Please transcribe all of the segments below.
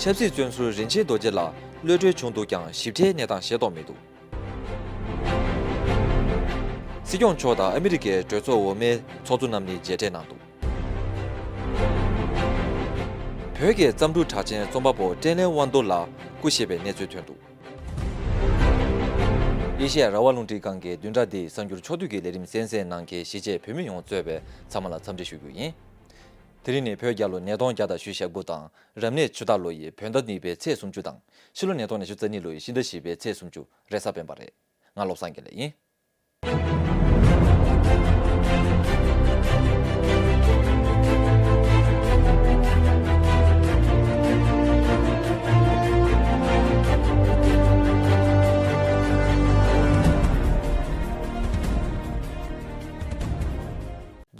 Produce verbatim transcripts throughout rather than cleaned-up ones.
ཆབ་སྲིད་བཙོན་ཟུར་རིན་ཆེན་རྡོ་རྗེ་ལགས་གློད་གྲོལ་བྱུང་འདུག་ཀྱང་ཞིབ་ཕྲའི་གནས་སྟངས་ཤེས་རྟོགས་མི་འདུག། སྲིད་སྐྱོང་མཆོག་དང་ཨ་མི་རི་ཀའི་གྲོས་ཚོགས་འོག་མའི་ཚོགས་གཙོ་རྣམ་གཉིས་མཇལ་འཕྲད་གནང་འདུག། བོད་ཀྱི་བརྩམས་སྒྲུང་གྲགས་ཅན་རྩོམ་པ་པོ་ཀྲེན་ལེན་དབང་རྡོར་ལགས་སྐུ་གཤེགས་པའི་གནས་ཚུལ་ཐོན་འདུག། ཨེ་ཤེ་ཡ་རང་དབང་རླུང་འཕྲིན་ཁང་གི་བདུན་ཕྲག་འདིའི་གསར་འགྱུར་ཕྱོགས་བསྡུས་ཀྱི་ལས་རིམ་གསན་གཟིགས་གནང་མཁན་གཞིས་བྱེས་བོད་མི་ཡོངས་གཙོས་པའི་ཚང་མ་ལ་འཚམས་འདྲི་ཞུ་རྒྱུ་ཡིན། དེ་རིང་ནི་བོད་རྒྱལ་ལོ་ཉིས་སྟོང་བརྒྱ་དང་ཞེ་དགུ་དང་རབ་གནས་ཆུ་སྟག་ལོ་ཡི་བོད་ཟླ་གཉིས་པའི་ཚེས་སུམ་ཅུ་དང་ཕྱི་ལོ་ཉིས་སྟོང་ཉི་ཤུ་རྩ་གཉིས་ལོ་ཡི་ཤིང་རྟ་བཞི་པའི་ཚེས་སུམ་ཅུ་རེས་གཟའ་སྤེན་པ་རེད། ང་བློ་བཟང་དགེ་ལེགས་ཡིན།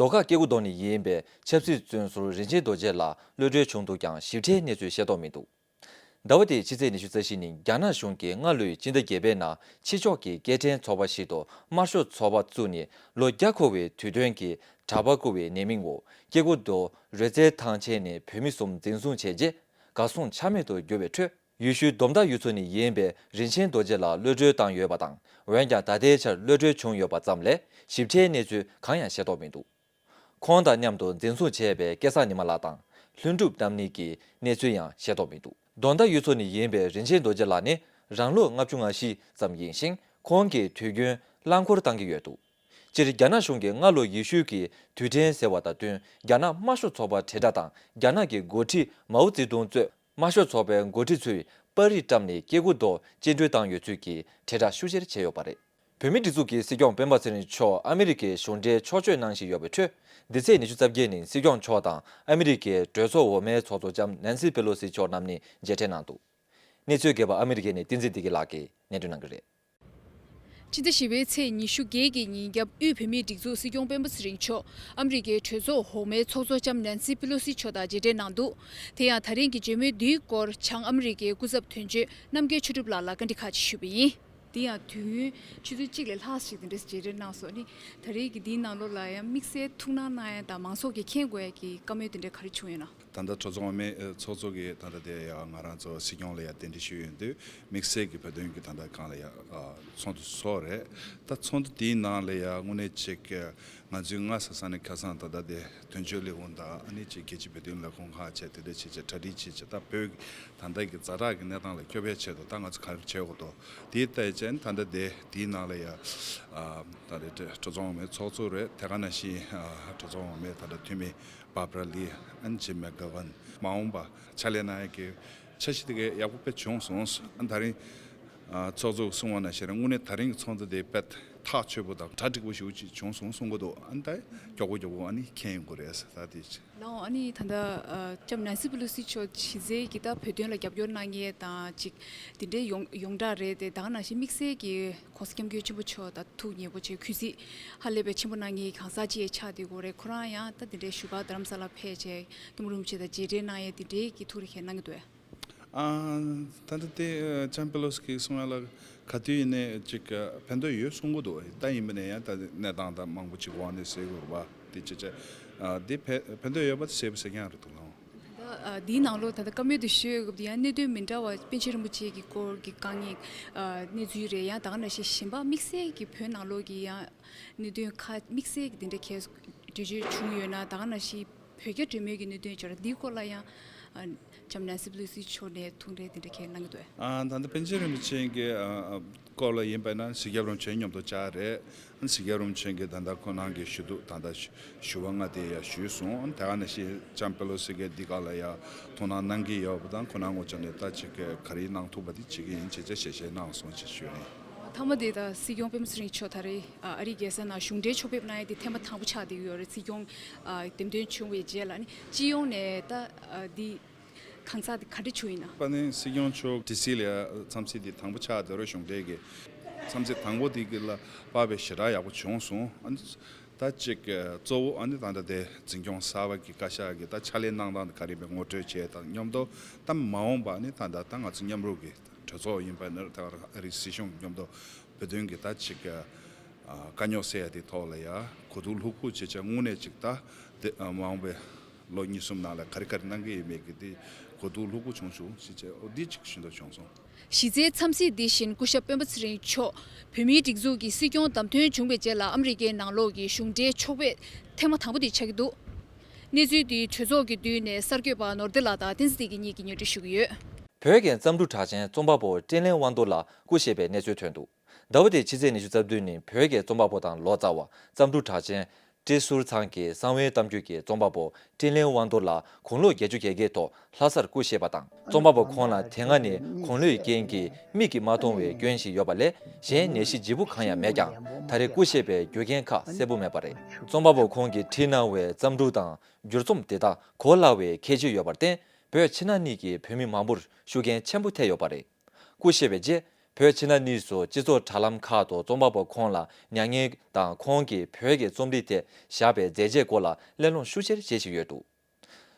རྡོ་ཁ་སྐྱེ་རྒུ་མདོ་ནས་ཡིན་པའི་ཆབ་སྲིད་བཙོན་ཟུར་རིན་ཆེན་རྡོ་རྗེ་ལགས་གློད་གྲོལ་བྱུང་འདུག་ཀྱང་ཞིབ་ཕྲའི་གནས་ཚུལ་ཤེས་རྟོགས་མི་འདུག། ཟླ་བ་འདིའི་ཕྱི་ཚེས་ཉི་ཤུ་རྩ་བཞི་ཉིན་རྒྱ་ནག་གཞུང་གིས་སྔ་ལོའི་སྤྱི་ཟླ་བརྒྱད་པའི་ནང་ཕྱི་ཕྱོགས་ཀྱི་སྐད་འཕྲིན་ཚོགས་པ་ཞིག་ཏུ་དམར་ཤོག་ཚོགས་པ་བཙུགས་ནས་ལོ་བརྒྱ་འཁོར་བའི་དུས་སྟོན་གྱི་གྲྭ་པ་བསྐོ་བའི་ཉེས་མིང་འོག་སྐྱེ་རྒུ་མདོ་རོལ་རྩེད་ཐང་ཆེན་ནས་བོད་མི་གསུམ་འཛིན་བཟུང་བྱས་རྗེས་འགག་སྲུང་ཆ་མེད་དུ་གྱུར་བའི་ཁྲོད། ཡུལ་ཤུལ་དོམ་མདའ་ཡུལ་ཚོ་ནས་ཡིན་པའི་རིན་ཆེན་རྡོ་རྗེ་ལགས་གློད་གྲོལ་བཏང་ཡོད་པ་དང་། འོན་ཀྱང་ད་ལྟའི་ཆར་གློད་གྲོལ་བྱུང་ཡོད་པ་ཙམ་ལས་ཞིབ་ཕྲའི་གནས་ཚུལ་གང་ཡང་ཤེས་རྟོགས་མི་འདུག། ཁོང་དང་མཉམ་དུ་འཛིན་བཟུང་བྱས་པའི་སྐལ་བཟང་ཉི་མ་ལགས་དང་ལྷུན་གྲུབ་རྣམ་གཉིས་ཀྱི་གནས་ཚུལ་ཡང་ཤེས་རྟོགས་མི་འདུག། དོམ་མདའ་ཡུལ་ཚོ་ནས་ཡིན་པའི་རིན་ཆེན་རྡོ་རྗེ་ལགས་ནི་རང་ལོ་ལྔ་བཅུ་ང་བཞི་ཙམ་ཡིན་ཞིང་། ཁོང་གིས་དུས་རྒྱུན་རླངས་འཁོར་བཏང་གི་ཡོད་འདུག། སྤྱིར་རྒྱ་ནག་གཞུང་གིས་སྔ་ལོ་ཡེ་ཤུའི་གི་དུས་དྲན་ཟེར་བ་དང་བསྟུན། རྒྱ་ནག་དམར་ཤོག་ཚོགས་པ་དྲིལ་བསྒྲགས་དང་རྒྱ་ནག་གི་འགོ་ཁྲིད་མའོ་ཙེ་ཏུང་གཙོས་དམར་ཤོག་ཚོགས་པའི་འགོ་ཁྲིད་ཚོས་པར་རིས་བཀྲམ་ནས་སྐྱེ་རྒུ་མདོ་བཅིངས་འགྲོལ་བཏང་ཡོད་ཚུལ་གྱི་དྲིལ་བསྒྲགས་ཤུགས་ཆེར་བྱས་ཡོད་པ་རེད། བོད་མིའི་སྒྲིག་འཛུགས་ཀྱི་སྲིད་སྐྱོང་སྤེན་པ་ཚེ་རིང་མཆོག་ཨ་མི་རི་ཀའི་གཞུང་འབྲེལ་ཕྱོགས་བསྐྱོད་གནང་བཞིན་ཡོད་པའི་ཁྲོད། འདི་ཚེས་ཉི་ཤུ་རྩ་བརྒྱད་ཉིན་སྲིད་སྐྱོང་མཆོག་དང་ཨ་མི་རི་ཀའི་གྲོས་ཚོགས་འོག་མའི་ཚོགས་གཙོ་ལྕམ་ནན་སི་པེ་ལོ་སི་མཆོག་རྣམ་གཉིས་མཇལ་འཕྲད་གནང་འདུག། གནས་ཚུལ་རྒྱས་པ་ཨ་མི་རི་ཀའི་ནས་བསྟན་འཛིན་བདེ་སྐྱིད་ལགས་ཀྱིས་སྙན་སྒྲོན་གནང་གི་རེད། སྤྱི་ཟླ་བཞི་པའི་ཚེས་ཉི་ཤུ་བརྒྱད་ཀྱི་ཉིན་རྒྱབ་དབུས་བོད་མིའི་སྒྲིག་འཛུགས་སྲིད་སྐྱོང་སྤེན་པ་ཚེ་རིང་མཆོག་ཨ་མི་རི་ཀའི་གྲོས་ཚོགས་འོག་མའི་ཚོགས་གཙོ་ལྕམ་ནན་སི་པེ་ལོ་སི་མཆོག་དང་མཇལ་འཕྲད་གནང་འདུག། དེ་ཡང་ད་རིང་གི་མཇལ་མོལ་འདིའི་སྐོར་བྱང་ཨ་མི་རི་ཀའི་སྐུ་ཚབ་དོན་གཅོད་རྣམ་རྒྱལ་ཆོས་གྲུབ་ལགས་ལ་བཀའ་འདྲི་ཁག་ཅིག་ཞུས་པ་ཡིན། དེ་ཡང་དུས་ཡུན་ཆུ་ཚོད་གཅིག་ལས་ལྷག་ཞིག་དེ་འདྲ་མཇལ་འཕྲད་གནང་སོང་ནི། ད་རེས་ཀྱི་འདིའི་ནང་ལོགས་ལ་ཡང་དམིགས་བསལ་ཐུགས་སྣང་གནང་ཡ་དང་མང་ཚོགས་ཀྱིས་མཁྱེན་དགོས་ཡ་གི་བཀའ་མོལ་དེ་འདྲ་ག་རེ་བྱུང་ཡོད་ན། ད་ལྟ་གྲོས་ཚོགས་འོག་མའི་ཚོགས་གཙོ་གིས་ད་ལྟ་དེ་ཡ་ང་རང་ཚོ་སྲིད་སྐྱོང་ལ་ཡ་གདན་འདྲེན་ཞུས་ཡོང་དུས་དམིགས་བསལ་གྱི་བོད་དོན་གྱི་ད་ལྟ་སྒང་ལ་ཡ་ཚོགས་འདུ་ཚོགས་རེད། ད་ཚོགས་འདུ་དེའི་ནང་ལ་ཡ་དངོས་གནས་ཅིག་ང་ཚོའི་སྔ་ས་ས་ནས་ཁ་སང་ད་ལྟ་དེ་དོན་གཅོད་ལས་ཁུངས་དང་ཨ་ནི་ཅིག་རྒྱལ་སྤྱིའི་བོད་དོན་ལས་ཁུངས་ཁག་བྱས་དེ་འདྲ་བྱས་བྱས་གྲ་སྒྲིག་བྱས་བྱས་ད་བོད་ཀྱི་ད་ལྟ་གི་ཛ་དྲག་གི་གནས་སྟངས་ལ་སྐྱོབ་པའི་ཆེད་དུ་ད་ང་ཚོ་ག་རེ་བྱེད་དགོས་འདུག་དེའི་ལྟ་ཡི་ཅན་ད་ལྟ་དེ་དེའི་ནང་ལ་ཡ་ད་ལྟ་གྲོས་ཚོགས་འོག་མའི་ཚོགས་གཙོ་རེད། དེ་ག་ནང་བཞིན་གྲོས་ཚོགས་འོག་མའི་ད་ལྟ་འཐུས་མི་བྷར་བྷ་ར་ལི་ཨན་ཇིམ་མེག་གྷ་ཝན་མ་འོངས་པ་ཕྱག་ལས་གནང་ཡ་གི་འཆར་གཞི་དེ་གའི་ཡག་པོ་དཔེ་བྱུང་སོང་། ཨ་ནི་ད་རིང་ཨ་ཚོགས་གཙོས་གསུངས་པ་ནང་བཞིན་རེད། དངོས་གནས་ད་རིང་གི་ཚོགས་འདུ་དེ་དཔེ་ཐག་ཆོད་པོ་དང་གྲ་འགྲིག་པོ་ཞེ་པོ་ཅིག་བྱུང་སོང་གསུང་གི་འདུག་ཨ་ནི་ད་མགྱོགས་པོ་མགྱོགས་པོ་ཨ་ནི་འཁྱེར་ཡོང་གི་རེད་ད་དེ་ཅིག་ལའོ་ཨ་ནི་ད་ལྟ་ཨ་ལྕམ་ནན་སི་པེ་ལོ་སི་མཆོག་གཞི་རྩའི་གི་ད་བོད་དོན་ལ་རྒྱབ་སྐྱོར་གནང་མཁན་དང་ཅིག་དེ་འདྲའི་ཡོངས་ཡོངས་གྲགས་རེད་དེ། ད་ག་ནང་བཞིན་དམིགས་བསལ་གྱི་༸གོང་ས་༸སྐྱབས་མགོན་ཆེན་པོ་མཆོག་ད་ཐུགས་མཉེས་པོ་བྱས་གུས་བརྩི་ཧ་ལས་པའི་ཆེན་པོ་གནང་མཁན་གང་ཟག་ཅིག་ཆགས་བསྡད་ཡོད་རེད། ཁོ་རང་ཡང་ད་དེ་འདྲའི་བཞུགས་སྒར་རྡ་རམ་ས་ལ་ཕེབས་བྱས་སྐྱབས་མགོན་རིན་པོ་ཆེ་དང་མཇལ་འཕྲད་གནང་ཡས་དེ་འདྲའི་གི་ཐུགས་རེ་བཞེས་གནང་གི་འདུག་ཨ། ད་ལྟ་དེ་ལྕམ་པེ་ལོ་སི་གིས་གསུང་ཡ་ལ་ག་དུས་ཡིན་ནའི་ཅིག་ཕན་ཐོགས་ཡོད་གསུང་གི་འདུག་ད་ཡིན་པ་ནས་ཡང་ད་གནས་སྟངས་ད་མང་པོ་ཅིག་འོག་ནས་ཟེར་དགོས་རེད་པ། དེ་ཅི་ཅི་དེ་ཕན་ཕན་ཐོགས་ཡོད་པ་དེ་གསལ་པོ་གསལ་རྐྱང་རེད་འདུག་ལགས། ད་འདིའི་ནང་ལོགས་ད་ལྟ་བཀའ་མོལ་དུ་ཞུས་ཡོད་སྐབས་དེ་ཡང་གནད་དོན་མི་འདྲ་བ་པཎ་ཆེན་རིན་པོ་ཆེ་གི་སྐོར་གྱི་དཀའ་ངལ་གནས་ཚུལ་རེད། ཡང་ད་ག་ནང་བཞིན་གཞན་པ་དམིགས་བསལ་གྱི་བོད་ནང་ལོགས་ཀྱི་ཡང་གནད་དོན་ཁག་དམིགས་བསལ་གྱི་དེ་འདྲ་གལ་འགྲེལ་བརྗོད་བྱུང་ཡོད་ན། ད་ག་ནང་བཞིན་བོད་རྒྱ་འབྲེལ་མོལ་གྱི་གནད་དོན་ཅིག་འདིའི་སྐོར་ལ་ཡང་ལྕམ་ནན་སི་པེ་ལོ་སི་མཆོག་ནས་ཐུགས་འདྲི་དེ་འདྲ་གལ་གནང་གི་འདུག་ཨ། ད་ལྟ་པཎ་ཆེན་རིན་པོ་ཆེ་གི་ཨ་ཨ་སྐོར་ལ་ཡིན་པ་ན་སྲིད་སྐྱོང་རིན་པོ་ཆེ་མཉམ་དུ་བཅར་རེད། སྲིད་སྐྱོང་རིན་པོ་ཆེ་གིས་ད་ལྟ་ཁོང་རང་གི་ཞུ་གཏུག་ད་ལྟ་ཞུ་བ་ལྔ་དེ་ཡང་ཞུས་སོང་། དེ་ག་ནང་བཞིན་ལྕམ་པེ་ལོ་སི་གིས་འདི་ག་ལ་ཡང་ཐུགས་སྣང་གནང་གི་ཡོད་པ་དང་ཁོང་རང་ངོས་ཕྱོགས་ནས་ད་ཅིག་ག་རེ་གནང་ཐུབ་པ་དེ་བྱེད་ཀྱི་ཡིན་ཅེས་ཞལ་བཞེས་གནང་སོང་ཅེས་ཞུ་ཡ་ཡིན། མཐའ་མ་དེ་ད་སྲིད་སྐྱོང་སྤེན་པ་ཚེ་རིང་མཆོག་ད་རེས་ཨ་རིའི་རྒྱལ་ས་ནང་གཞུང་འབྲེལ་ཕྱོགས་ཕེབས་གནང་ཡ་དེ་ཐེངས་མ་དང་པོ་ཆགས་བསྡད་ཀྱི་ཡོད་རེད། སྲིད་སྐྱོང་ཨ་འདེམས་ཐོན་བྱུང་བའི་རྗེས་ལ་ནི་སྤྱི་ཡོངས་ནས་ད་ཨ་འདི། གང་ཟག་དེ་ག་འདྲ་བྱུང་ཡིན་ན། པ་ནི་སྲིད་སྐྱོང་མཆོག་ཌི་སི་ལ་འཚམས་གཟིགས་དེ་དང་པོ་ཆགས་དེ་རུ་གཞུང་འབྲེལ་གྱི་འཚམས་གཟིགས་དང་པོ་དེ་གི་ལ་དཔག་པའི་ཞེ་དྲག་ཡག་པོ་བྱུང་སོང་། ཨ་ནི་ད་ཅིག་གཙོ་བོ་ཨ་ནི་ད་ལྟ་དེ་འཛིན་སྐྱོང་གསར་པ་གི་བཀའ་ཤག་གི་ད་ཕྱག་ལས་གནང་སྟངས་དེ་ག་རེ་ཡིན་པའི་ངོ་སྤྲོད་བྱས་དང་མཉམ་དུ་ད་མ་འོངས་པ་ཨ་ནི་ད་ད་ད་ང་ཚོ་མཉམ་རུབ་ཀྱི་གྲོས་ཚོགས་ཡིན་པ་ནི་ད་ཨ་རིའི་སྲིད་གཞུང་མཉམ་དུ་བོད་དོན་གྱི་ད་ཅིག་དཀའ་རྙོག་སེལ་ཡ་དེ་ཐོག་ལ་ཡ་གོ་བསྡུར་ལྷུག་པོ་བྱེད་ཆ་དངོས་གནས་ཅིག་ད་དེ་མ་འོངས་པའི་ ལོ་གཉིས་གསུམ་ནང་ལ་ག་རེ་ག་རེ་གནང་གི་ཡོད་མེད་ཀྱི་དེ་གོ་བསྡུར་ལྷུག་པོ་བྱུང་བྱུང་ཞེས་བྱས། འོ་འདི་གཅིག་ཞུ་འདོད་བྱུང་སོང་། གཞི་རྩའི་འཚམས་གཟིགས་འདི་བཞིན་སྐུ་ཞབས་སྤེན་པ་ཚེ་རིང་མཆོག་བོད་མིའི་སྒྲིག་འཛུགས་ཀྱི་སྲིད་སྐྱོང་བདམས་ཐོན་བྱུང་བའི་རྗེས་ལ་ཨ་མི་རི་ཀའི་ནང་ལོགས་ཀྱི་གཞུང་འབྲེལ་ཕྱོགས་ཕེབས་ཐེངས་མ་དང་པོ་དེ་ཆགས་ཀྱི་འདུག་གནས་ཚུལ་འདི་གྲོས་ཚོགས་ཀྱི་མདུན་ནས་གསར་འགོད་པ་ནོར་བདེ་ལགས་དང་བསྟན་འཛིན་བདེ་སྐྱིད་གཉིས་ཀྱིས་སྙན་སྒྲོན་ཞུ་གི་ཡོད། བོད་ཀྱི་རྩོམ་འབྲུ་གྲགས་ཅན་རྩོམ་པ་པོ་འཕྲིན་ལས་དབང་རྡོར་ལགས་སྐུ་གཤེགས་པའི་གནས་ཚུལ་ཐོན་འདུག་ཟླ་བ་འདིའི་ཕྱི་ཚེས་ཉི་ཤུ་རྩ་བདུན་ཉིན་བོད་ཀྱི་རྩོམ་པ་པོ་དང་ལོ་ཙཱ་བ། རྩོམ་འབྲུ་གྲགས་ཅན། ཀྲི་ཟུར་ཚང་གི་གསང་བའི་གཏམ་རྒྱུད་ཀྱི་རྩོམ་པ་པོ་འཕྲིན་ལས་དབང་རྡོར་ལགས་དགུང་ལོ་བརྒྱད་ཅུ་གྱ་བརྒྱད་ཐོག་ལྷ་སར་སྐུ་གཤེགས་པ་དང་། རྩོམ་པ་པོ་ཁོང་ལ་དེ་སྔ་ནས་དགུང་ལོའི་རྐྱེན་གྱིས་མིག་གིས་མ་མཐོང་བའི་སྐྱོན་ཞིག་ཡོད་པ་ལས་གཞན་ནད་གཞི་ལྗིད་པོ་གང་ཡང་མེད་ཀྱང་། ད་རེས་སྐུ་གཤེགས་པའི་རྒྱུ་རྐྱེན་ཁག་གསལ་པོ་མེད་པ་རེད། རྩོམ་པ་པོ་ཁོང་གིས་བྲིས་གནང་བའི་རྩོམ་འབྲུ་དང་བསྒྱུར་རྩོམ་དེ་དག་གོ་སླ་བའི་ཁྱད་ཆོས་ཡོད་པར་བརྟེན། བོད་ཕྱི་ནང་གཉིས་ཀྱི་བོད་མི་མང་པོར་ཤུགས་རྐྱེན་ཆེན་པོ་ཐེབས་ཡོད་པ་རེད། སྐུ་གཤེགས་པའི་རྗེས། བོད་ཕྱི་ནང་གཉིས་སུ་སྤྱི་ཚོགས་དྲ་ལམ་ཁག་ཏུ་རྩོམ་པ་པོ་ཁོང་ལ་མྱ་ངན་དང་ཁོང་གིས་བོད་ཀྱི་རྩོམ་རིག་ཐད་བཞག་པའི་མཛད་རྗེས་སྐོར་ལ་གླེང་སློང་ཤུགས་ཆེར་བྱེད་བཞིན་ཡོད་འདུག་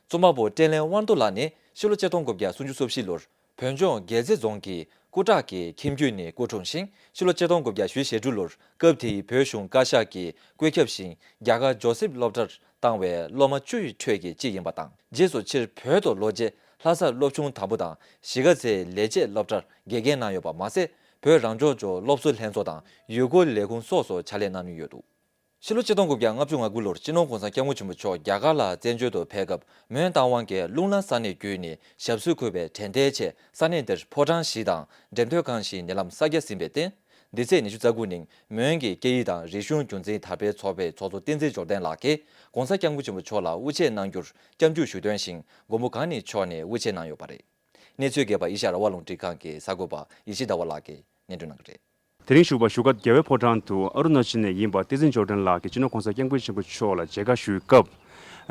རྩོམ་པ་པོ་འཕྲིན་ལས་དབང་རྡོར་ལགས་ནི་ཕྱི་ལོ་ཆིག་སྟོང་དགུ་བརྒྱ་སུམ་ཅུ་སོ་བཞི་ལོར་བོད་ལྗོངས་རྒྱལ་རྩེ་རྫོང་གི་སྐུ་བྲག་གི་ཁྱིམ་རྒྱུད་ནས་སྐུ་འཁྲུངས་ཤིང་། ཕྱི་ལོ་ཆིག་སྟོང་དགུ་བརྒྱ་ཞེ་དྲུག་ལོར་སྐབས་དེའི་བོད་གཞུང་བཀའ་ཤག་གིས་བཀོད་ཁྱབ་བཞིན་རྒྱ་གར་ཇོ་སིབ་སློབ་གྲྭར་བཏང་བའི་སློབ་མ་བཅུ་ཡི་ཁྲོད་ཀྱི་གཅིག་ཡིན་པ་དང་། རྗེས་སུ་ཕྱིར་བོད་དུ་ལོག་རྗེས་ལྷ་སར་སློབ་ཆུང་དང་པོ་དང་གཞིས་ཀ་རྩེའི་ལས་བྱེད་སློབ་གྲྭར་དགེ་རྒན་གནང་ཡོད་པ་མ་ཟད། བོད་རང་སྐྱོང་ལྗོངས་སློབ་གསོ་ལྷན་ཚོགས་དང་ཡུལ་སྐོར་ལས་ཁུངས་སོགས་སུ་ཕྱག་ལས་གནང་མྱོང་ཡོད་འདུག་ཕྱི་ལོ་ཆིག་སྟོང་དགུ་བརྒྱ་ལྔ་བཅུ་ང་དགུ་ལོར་སྤྱི་ནོར་༸གོང་ས་༸སྐྱབས་མགོན་ཆེན་པོ་མཆོག་རྒྱ་གར་ལ་བཙན་བྱོལ་དུ་ཕེབས་སྐབས། མོན་རྟ་དབང་གིས་ལུང་ལ་ས་གནས་བརྒྱུད་ནས་ཞབས་སོར་འཁོད་པའི་དྲན་རྟེན་ཆེད་ས་གནས་འདིར་ཕོ་བྲང་བཞི་དང་འགྲེམས་སྟོན་ཁང་བཞི་ནི་ལམ་གསར་རྒྱག་ཟིན་པའི་རྟེན། འདི་ཚེས་ཉི་ཤུ་རྩ་དགུ་ཉིན་མོན་གྱི་སྐད་ཡིག་དང་རིག་གཞུང་རྒྱུན་འཛིན་དར་སྤེལ་ཚོགས་པའི་ཚོགས་གཙོ་བསྟན་འཛིན་འབྱོར་ལྡན་ལགས་ཀྱིས་༸གོང་ས་༸སྐྱབས་མགོན་ཆེན་པོ་མཆོག་ལ་དབུ་འབྱེད་གནང་རྒྱུར་སྐྱབས་འཇུག་ཞུ་དོན་བཞིན་མགོན་པོ་གང་ཉིད་མཆོག་ནས་དབུ་འབྱེད་གནང་ཡོད་པ་རེད། གནས་ཚུལ་རྒྱས་པ་ཨེ་ཤ་ཡ་རང་དབང་རླུང་འཕྲིན་ཁང་གི་གསར་འགོད་པ་ཡེ་ཤེས་ཟླ་བ་ལགས་ཀྱིས་སྙན་སྒྲོན་གནང་གི་རེད། དེ་རིང་བཞུགས་པ་བཞུགས་སྒར་རྒྱལ་བའི་ཕོ་བྲང་དུ་ཨ་རུ་ན་ཅལ་ནས་ཡིན་པ་བསྟན་འཛིན་འབྱོར་ལྡན་ལགས་ཀྱིས་སྤྱི་ནོར་༸གོང་ས་༸སྐྱབས་མགོན་ཆེན་པོ་མཆོག་ལ་མཇལ་ཁ་ཞུས་སྐབས།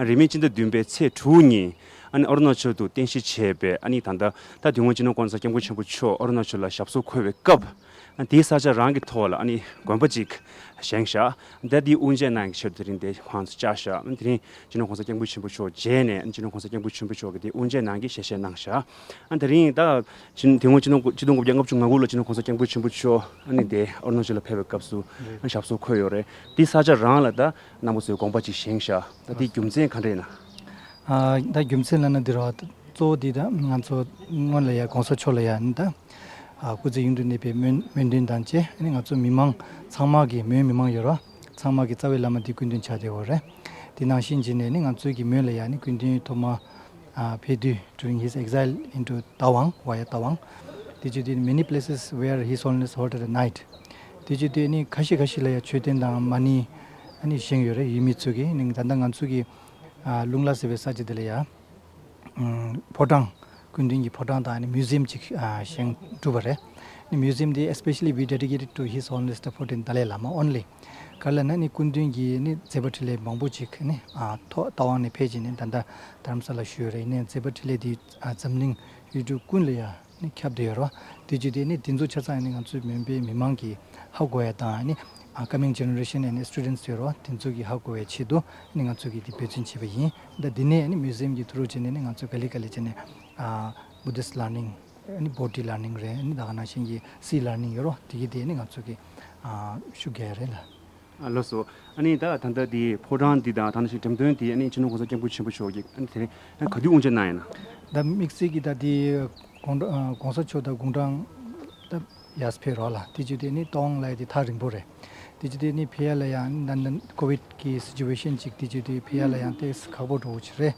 རིང་མིན་སྤྱི་ཟླ་བདུན་པའི་ཚེས་དྲུག་ཉིན་ཨ་ནི་ཨ་རུ་ན་ཅལ་དུ་རྟེན་གཞི་བྱས་པའི་ཨ་ནི་ད་ལྟ་ད་དུས་སྔོན་སྤྱི་ནོར་༸གོང་ས་༸སྐྱབས་མགོན་ཆེན་པོ་མཆོག་ཨ་རུ་ན་ཅལ་ལ་ཞབས་སོར་འཁོད་པའི་སྐབས། དེའི་ས་ཆ་རང་གི་ཐོག་ལ་ཨ་ནི་དགོན་པ་ཅིག་བཞེངས་བཞག་ད་དེའི་དབུ་འབྱེད་གནང་གི་ཆེད་དུ་དེ་རིང་དེ་ཁོང་ཚོ་བཅར་བཞག་དེ་རིང་སྤྱི་ནོར་༸གོང་ས་༸སྐྱབས་མགོན་ཆེན་པོ་མཆོག་མཇལ་ནས་སྤྱི་ནོར་༸གོང་ས་༸སྐྱབས་མགོན་ཆེན་པོ་མཆོག་གིས་དེའི་དབུ་འབྱེད་གནང་གི་ཞལ་བཞེས་གནང་བཞག་ཨ་དེ་རིང་ད་ཕྱི་ཕྱི་ལོ་ཆིག་སྟོང་དགུ་བརྒྱ་ལྔ་བཅུ་ང་དགུ་ལོ་སྤྱི་ནོར་༸གོང་ས་༸སྐྱབས་མགོན་ཆེན་པོ་མཆོག་ཨ་ནི་དེ་ཨ་རུ་ན་ཅལ་ལ་ཕེབས་པའི་སྐབས་སུ་ཨ་ནི་ཞབས་སོར་འཁོད་ཡོད་རེད། དེའི་ས་ཆ་རང་ལ་ད་རྣམ་པ་ཚོས་དགོངས་པ་ཅིག་བཞེངས་བཞག་ད་དེའི་རྒྱུ་མཚན་ག་འདྲ་ཡིན་ན། ཨ་ད་རྒྱུ་མཚན་ལབ་ན་འདི་རེད་བ། གཙོ་བོ་འདི་ད་ང་ཚོ་སྔོན་ལ་ཡ་༸གོང་ས་མཆོག་ལ་ཡ་ནི་ད་ཨ་སྐུ་ཚེ་ཡུན་དུ་གནས་པའི་སྨོན་སྨོན་འདུན་དང་བཅས་ཨ་ནི་ང་ཚོ་མི་མང་ཚང་མ་གི་མོན་མི་མང་ཡོད་རེད་བ། ཚང་མ་གི་རྩ་བའི་བླ་མ་འདི་སྐུ་མདུན་ཆགས་བསྡད་ཡོད་རེད། དེ་ནང་བཞིན་བྱས་ནས་ནི་ང་ཚོའི་གི་མོན་ལ་ཡ་ནི་སྐུ་མདུན་ཐོག་མ་ཨ་ཕེབས་དུས་during his exile into Tawang via Tawang། དེ་བྱས་དུས་many places where His Holiness halted a night། དེ་བྱས་དུས་ནི་ཁ་ཤས་ཁ་ཤས་ལ་ཡ་མཆོད་རྟེན་དང་མ་ཎི་ཨ་ནི་བཞེངས་ཡོད་རེད། ཡུལ་མི་ཚོ་གི་ནི་ད་ལྟ་ང་ཚོ་གི་ཨ་ལུང་ལ་ཟེར་བའི་ས་ཆ་དེ་ལ་ཡ་ཕོ་བྲང་། སྐུ་མདུན་གྱི་ཕོ་བྲང་དང་ནི་museum ཅིག་ཨ་བཞེངས་གྲུབ་པ་རེད། ནི་museum དེ་especially we dedicated to His Holiness the fourteenth Dalai Lama only། ག་རེ་ལབ་ན་ནི་སྐུ་མདུན་གྱི་ནི་མཛད་པ་འཕྲིན་ལས་མང་པོ་ཅིག་ནི་ཨ་ཐོག་རྟ་དབང་ནས་ཕེབས་ཀྱིན་ནི་ད་ལྟ་རྡ་རམ་ས་ལ་བཞུགས་ཡོད་རེད། ནི་མཛད་པ་འཕྲིན་ལས་དེ་ཨ་འཛམ་གླིང་ཡུལ་གྲུ་ཀུན་ལ་ཡ་ནི་ཁྱབ་བསྡད་ཡོད་རེད་བ། དེ་བྱས་དུས་ནི་དེ་ཚོ་ཆ་ཚང་ནི་ང་ཚོའི་མོན་པའི་མི་མང་གིས་ཧ་གོ་ཡ་དང་ནི་ཨ་coming generation and students ཡོད་རེད་བ། དེ་ཚོ་གིས་ཧ་གོ་བའི་ཆེད་དུ་ནི་ང་ཚོ་གིས་དེ་འབད་བརྩོན་བྱས་པ་ཡིན། ད་འདི་ནས་ནི་museum གི་ཐུ་རུ་བྱས་ནས་ནི་ང་ཚོ་ག་ལེ་ག་ལེ་བྱས་ནས་ཨ་Buddhist learning ནི་body learning རེད། ནི་ད་ག་ནང་བཞིན་གྱི་sea learning ཡོད་རེད་བ། དེ་གི་དེ་ནི་ང་ཚོ་གིས་ཨ་ཤུགས་རྒྱག་ཡ་རེད་ལ། ཨ་ལགས་སོ། ཨ་ནི་ད་ད་ལྟ་དེ་ཕོ་བྲང་འདི་དང་ད་ནང་བཞིན་འགྲེམས་སྟོན་དེ་ཨ་ནི་སྤྱི་ནོར་༸གོང་ས་༸སྐྱབས་མགོན་ཆེན་པོ་མཆོག་གིས་ཨ་ནི་དེ་རིང་ཨ་ནི་ག་དུས་དབུ་འབྱེད་གནང་ཡིན་ན། ད་དམིགས་བསལ་གྱི་ད་དེ་གོང་ཨ་གོང་ས་མཆོག་དང་དགུང་གྲངས་ད་ཡར་ཕེབས་རོགས་ལ་དེ་བྱས་དུས་ནི་ཏོང་ལ་ཡ་དེ་ཐག་རིང་པོ་རེད། དེ་བྱས་དུས་ནི་ཕེབས་ཡ་ལ་ཡང་ད་ད་ཀོ་བིད་ཀྱི་སི་ཅུ་ཨེ་ཤན་ཅིག་དེ་བྱས་དུས་ཕེབས་ཡ་ལ་ཡང་ཏོག་ཙམ་ཁག་པོ་འགྲོ་གི་རེད།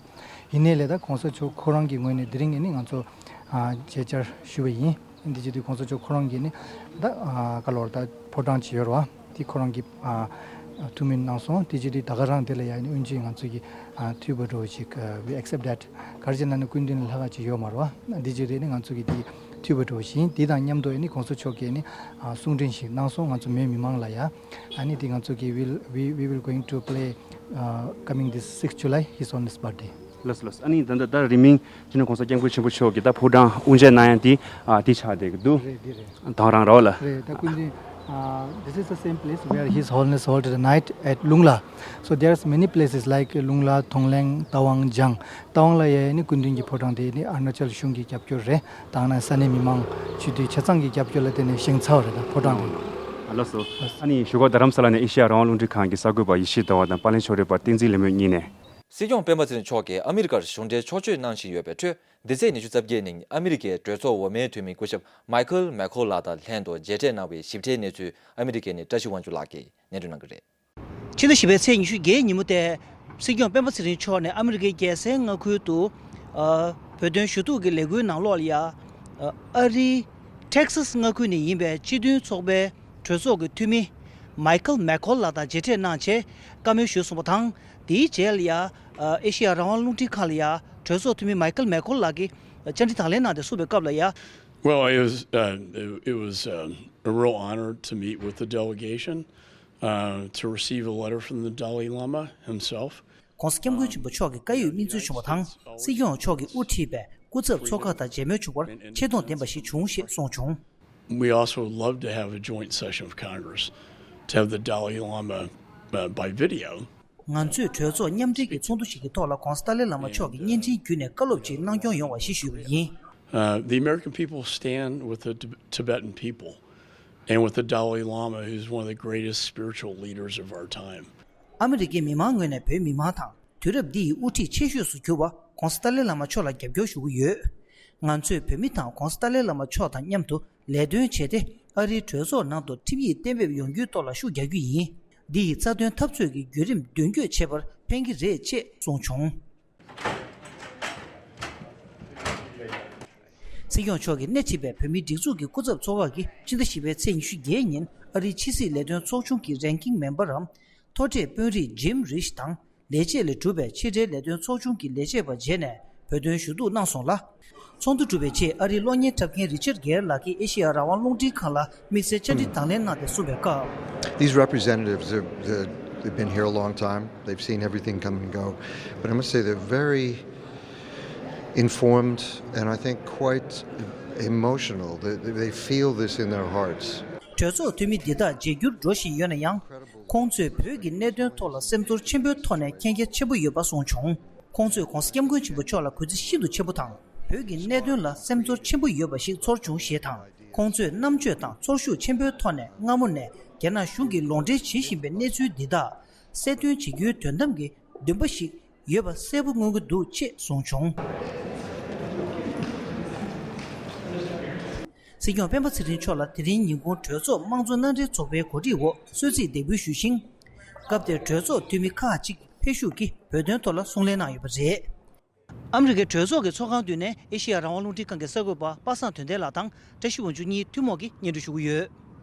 ཡིན་ནའི་ལས་ད་གོང་ས་མཆོག་ཁོ་རང་གི་ངོས་ནས་དེ་རིང་ཨ་ནི་ང་ཚོ་ཨ་མཇལ་བཅར་ཞུ་བ་ཡིན། འདི་བྱེད་དུས་གོང་ས་མཆོག་ཁོ་རང་གིས་ནི་ད་ཨ་ག་ལོར་ད་ཕོ་བྲང་ཅིག་ཡོད་རེད་བ། དེ་ཁོ་རང་གིས་ཨ་ཐུགས་སྨོན་གནང་སོང་། དེ་བྱེད་དུས་ད་ག་རང་དེ་ལ་ཡང་ནི་དབུ་འབྱེད་ང་ཚོ་གིས་ཨ་འཐུས་པ་འདྲ་བོ་ཞིག་ཨ་we accept that། ག་རེ་བྱས་ན་ནི་སྐུ་མདུན་ལས་ལྷག་ག་ཅིག་ཡོད་མ་རེད་བ། འདི་བྱེད་དུས་ནི་ང་ཚོ་གིས་དེ་འཐུས་པ་འདྲ་བོ་ཞིག་ཡིན། དེ་དང་མཉམ་དུ་ནི་གོང་ས་མཆོག་གིས་ནི་ཨ་གསུང་འཕྲིན་ཞིག་གནང་སོང་། ང་ཚོ་མོན་མི་མང་ལ་ཡ་ཨ་ནི་དེ་ང་ཚོ་གིས་will we we will going to play uh, coming this sixth July, His Holiness birthday. ལགས་སོ་ལགས་སོ། ཨ་ནི་ད་ལྟ་ད་རིང་མིན་སྤྱི་ནོར་གོང་ས་སྐྱབས་མགོན་ཆེན་པོ་མཆོག་གིས་ད་ཕོ་བྲང་དབུ་འབྱེད་གནང་ཡ་འདི་ཨ་འདི་ཆགས་བསྡད་ཀྱི་འདུག་རེད་འདི་རེད། དང་རང་རེད་བ་ལ། རེད། ད་སྐུ་མདུན uh, this is the same place where His Holiness halted the night at Lungla. So there's many places like Lungla, Thongleng, Tawang, Jang. Tawang ལ་ཡ་ནི་སྐུ་མདུན་གྱི་ཕོ་བྲང་དེ་ནི་ཨ་རུ་ན་ཅལ་གཞུང་གི་རྒྱབ་སྐྱོར་རེད། དང་ན་ས་གནས་མི་མང་སྤྱི་འཐུས་ཆ་ཚང་གི་རྒྱབ་སྐྱོར་ལ་བརྟེན་ནས་བཞེངས་ཚར་བ་རེད་ད་ཕོ་བྲང་དེ། ཨ་ལགས་སོ། ཨ་ནི་བཞུགས་སྒར་རྡ་རམ་ས་ལ་ནས་ཨེ་ཤེ་ཡ་རང་དབང་རླུང་འཕྲིན་ཁང་གི་གསར་འགོད་པ་ཡེ་ཤེས་ཟླ་བ་དང་པར་ལེན་ཕྱོགས་རིས་པ་བསྟན་འཛིན་ལེགས་སྨོན་གཉིས་ནས། སྲིད་སྐྱོང་སྤེན་པ་ཚེ་རིང་མཆོག་གིས་ཨ་མི་རི་ཀར་གཞུང་འབྲེལ་ཕྱོགས་བསྐྱོད་གནང་བཞིན་ཡོད་པའི་ཁྲོད། འདི་ཚེས་ཉི་ཤུ་རྩ་བརྒྱད་ཉིན་ཨ་མི་རི་ཀའི་གྲོས་ཚོགས་འོག་མའི་འཐུས་མི་སྐུ་ཞབས་མའི་ཁལ་མེ་ཁོལ་ལགས་དང་ལྷན་དུ་མཇལ་འཕྲད་གནང་བའི་ཞིབ་ཕྲའི་གནས་ཚུལ་ཨ་མི་རི་ཀའི་ནས་བཀྲ་ཤིས་དབང་ཕྱུག་ལགས་ཀྱིས་སྙན་སྒྲོན་གནང་གི་རེད། ཕྱི་ཟླ་བཞི་པའི་ཚེས་ཉི་ཤུ་བརྒྱད་ཉིན་མོ་སྟེ། སྲིད་སྐྱོང་སྤེན་པ་ཚེ་རིང་མཆོག་ནས་ཨ་མི་རི་ཀའི་རྒྱལ་སའི་མངའ་ཁུལ་དུ། ཨ། བོད་དོན་ཞུ་གཏུག་གི་ལས་འགུལ་ནང་ལོགས་ལ་ཡ། ཨ། ཨ་རིའི་ཊེག་སཱས་མངའ་ཁུལ་ནས་ཡིན་པའི་སྤྱི་མཐུན་ཚོགས་པའི་གྲོས་ཚོགས་ཀྱི་འཐུས་མི་མའི་ཁལ་མེ་ཁོལ་ལགས་དང་མཇལ་འཕྲད་གནང་བྱས་བཀའ་མོལ་ཞུས་སོང་བ་དང་། དེའི་རྗེས་ལ་ཡ། ཨ། ཨེ་ཤེ་ཡ་རང་དབང་རླུང་འཕྲིན་ཁང་ལ་ཡ་གྲོས་ཚོགས་འཐུས་མི་མའི་ཁལ་མེ་ཁོལ་ལགས་ཀྱིས་བཅར་འདྲི་དང་ལེན་གནང་སྟེ་གསུངས་པའི་སྐབས་ལ་ཡ། Well, it was, uh, it, it was, um, a real honor to meet with the delegation, uh, to receive a letter from the Dalai Lama himself. ྋགོང་ས་ྋསྐྱབས་མགོན་ཆེན་པོ་མཆོག་གི་བཀའ་ཡོད་སྨིན་མཚམས་བྱུང་བ་དང་། སྲིད་སྐྱོང་མཆོག་གིས་དབུ་ཁྲིད་པའི་སྐུ་ཚབ་ཚོགས་ཁག་དང་མཇལ་མོལ་བྱུང་བར་ཆེ་མཐོང་ལྡན་པ་ཞིག་བྱུང་ཞེས་གསུངས་བྱུང་། We also would love to have a joint session of Congress to have the Dalai Lama, uh, by video. ང་ཚོས་གྲོས་ཚོགས་མཉམ་འབྲེལ་གྱི་ཚོགས་འདུ་ཞིག་གི་ཐོག་ལ་ྋགོང་ས་ཏཱ་ལའི་བླ་མ་མཆོག་གི་བརྙན་འཕྲིན་བརྒྱུད་ནས་བཀའ་སློབ་ཅིག་གནང་སྐྱོང་ཡོང་བ་ཞེས་ཞུས་པ་ཡིན། Uh, the American people stand with the Tib- Tibetan people and with the Dalai Lama, who's one of the greatest spiritual leaders of our time. ཨ་མི་རི་ཀའི་མི་མང་ངོས་ནས་བོད་མི་མང་དང་། དུས་རབས་འདི་ཡི་དབུ་ཁྲིད་ཆེ་ཤོས་སུ་གྱུར་པ་ྋགོང་ས་ཏཱ་ལའི་བླ་མ་མཆོག་ལ་རྒྱབ་སྐྱོར་ཞུ་གི་ཡོད། ང་ཚོས་བོད་མི་དང་ྋགོང་ས་ཏཱ་ལའི་བླ་མ་མཆོག་དང་མཉམ་དུ་ལས་དོན་བྱས་ཏེ། ཨ་རིའི་གྲོས་ཚོགས་ནང་དུ་ཁྲིམས་ཡིག་གཏན་འབེབས་ཡོང་རྒྱུའི་ཐོག་ལ་ཤུགས་རྒྱག་རྒྱུ་ཡིན། འདི་ཡིས་རྩ་དོན་འཐབ་རྩོད་ཀྱི་བརྒྱུད་རིམ་མདུན་སྐྱོད་བྱེད་པར་ཕན་གྱི་རེད་ཅེས་གསུངས་བྱུང་། སྲིད་སྐྱོང་མཆོག་གིས་སྣེ་ཁྲིད་པའི་བོད་མིའི་སྒྲིག་འཛུགས་ཀྱི་སྐུ་ཚབ་ཚོགས་ཁག་གིས་ཕྱི་ཟླ་བཞི་པའི་ཚེས་ཉི་ཤུ་བརྒྱད་ཉིན་ཨ་རིའི་ཕྱི་སྲིད་ལས་དོན་ཚོགས་ཆུང་གི་རེན་ཀིང་མེམ་བར་རམ། མཐོ་གྲས་དཔོན་རིགས་ཇིམ་རིཤ་དང་ལས་བྱེད་ལས་གྲུབ་པའི་ཕྱི་འབྲེལ་ལས་དོན་ཚོགས་ཆུང་གི་ལས་བྱེད་པ་བྱས་ནས་བོད་དོན་ཞུ་གཏུག་གནང་སོང་ལ། ཚོགས་འདུ་གྲུབ་པའི་རྗེས་ཨ་རིའི་གློག་བརྙན་འཁྲབ་མཁན་རི་ཆར་གེར་ལགས་ཀྱིས་ཨེ་ཤེ་ཡ་རང་དབང་རླུང་འཕྲིན་ཁང་ལ་དམིགས་བསལ་བཅར་འདྲི་དང་ལེན་གནང་སྟེ་གསུངས་པའི་སྐབས། These representatives have, have, they've been here a long time. They've seen everything come and go. But I must say they're very informed and I think quite emotional. They, they they feel this in their hearts. གྲོས་ཚོགས་འཐུས་མི་འདི་དག་མཇལ་རྒྱུར་འགྲོ་བཞིན་ཡོད་ན་ཡང་། ཁོང་ཚོས་བོད་ཀྱི་གནད་དོན་ཐོག་ལ་སེམས་ཚོར་ཆེན་པོའི་ཐོག་ནས་མཁྱེན་རྒྱ་ཆེན་པོ་ཡོད་པ་གསུངས་བྱུང་། ཁོང་ཚོས་ྋགོང་ས་ྋསྐྱབས་མགོན་ཆེན་པོ་མཆོག་ལ་གུས་བརྩི་ཤིན་ཏུ་ཆེན་པོ་དང་། བོད་ཀྱི་གནད་དོན་ལ་སེམས་ཚོར་ཆེན་པོ་ཡོད་པ་ཞིག་ཚོར་བྱུང་ཞེས་དང་། ཁོང་ཚོས་རྣམ་དཔྱོད་དང་ཚོར་ཤུགས་ཆེན་པོའི་ཐོག་ནས་སྔ་མོ་ནས་རྒྱ་ནག་གཞུང་གིས་ལོག་འགྲེལ་བྱེད་བཞིན་པའི་གནས་ཚུལ་འདི་དག་གསལ་སྟོན་བྱེད་རྒྱུའི་དོན་དམ་གྱི་འདུན་པ་ཞིག་ཡོད་པ་གསལ་པོ་མངོན་གྱི་འདུག་ཅེས་གསུངས་བྱུང་། སྲིད་སྐྱོང་སྤེན་པ་ཚེ་རིང་མཆོག་ལ་དེ་རིང་ཉིན་གུང་གྲོས་ཚོགས་དམངས་གཙོ་མནའ་འབྲེལ་ཚོགས་པའི་གོ་སྒྲིག་འོག་གསོལ་ཚིགས་འདེགས་འབུལ་ཞུས་ཤིང་། སྐབས་དེར་གྲོས་ཚོགས་འཐུས་མི་ཁག་ཅིག་ཕེབས་ཞུགས་ཀྱིས་བོད་དོན་ཐོག་ལ་གསུང་གླེང་གནང་ཡོད་པ་རེད། ཨ་མི་རི་ཀའི་གྲོས་ཚོགས་ཀྱི་ཚོགས་ཁང་མདུན་ནས་ཨེ་ཤེ་ཡ་རང་དབང་རླུང་འཕྲིན་ཁང་གི་གསར་འགོད་པ་པ་སངས་དོན་ལྡན་ལགས་དང་བཀྲ་ཤིས་དབང་ཕྱུག་གཉིས་ཐུན་མོང་གིས་སྙན་སྒྲོན་ཞུ་གི་ཡོད།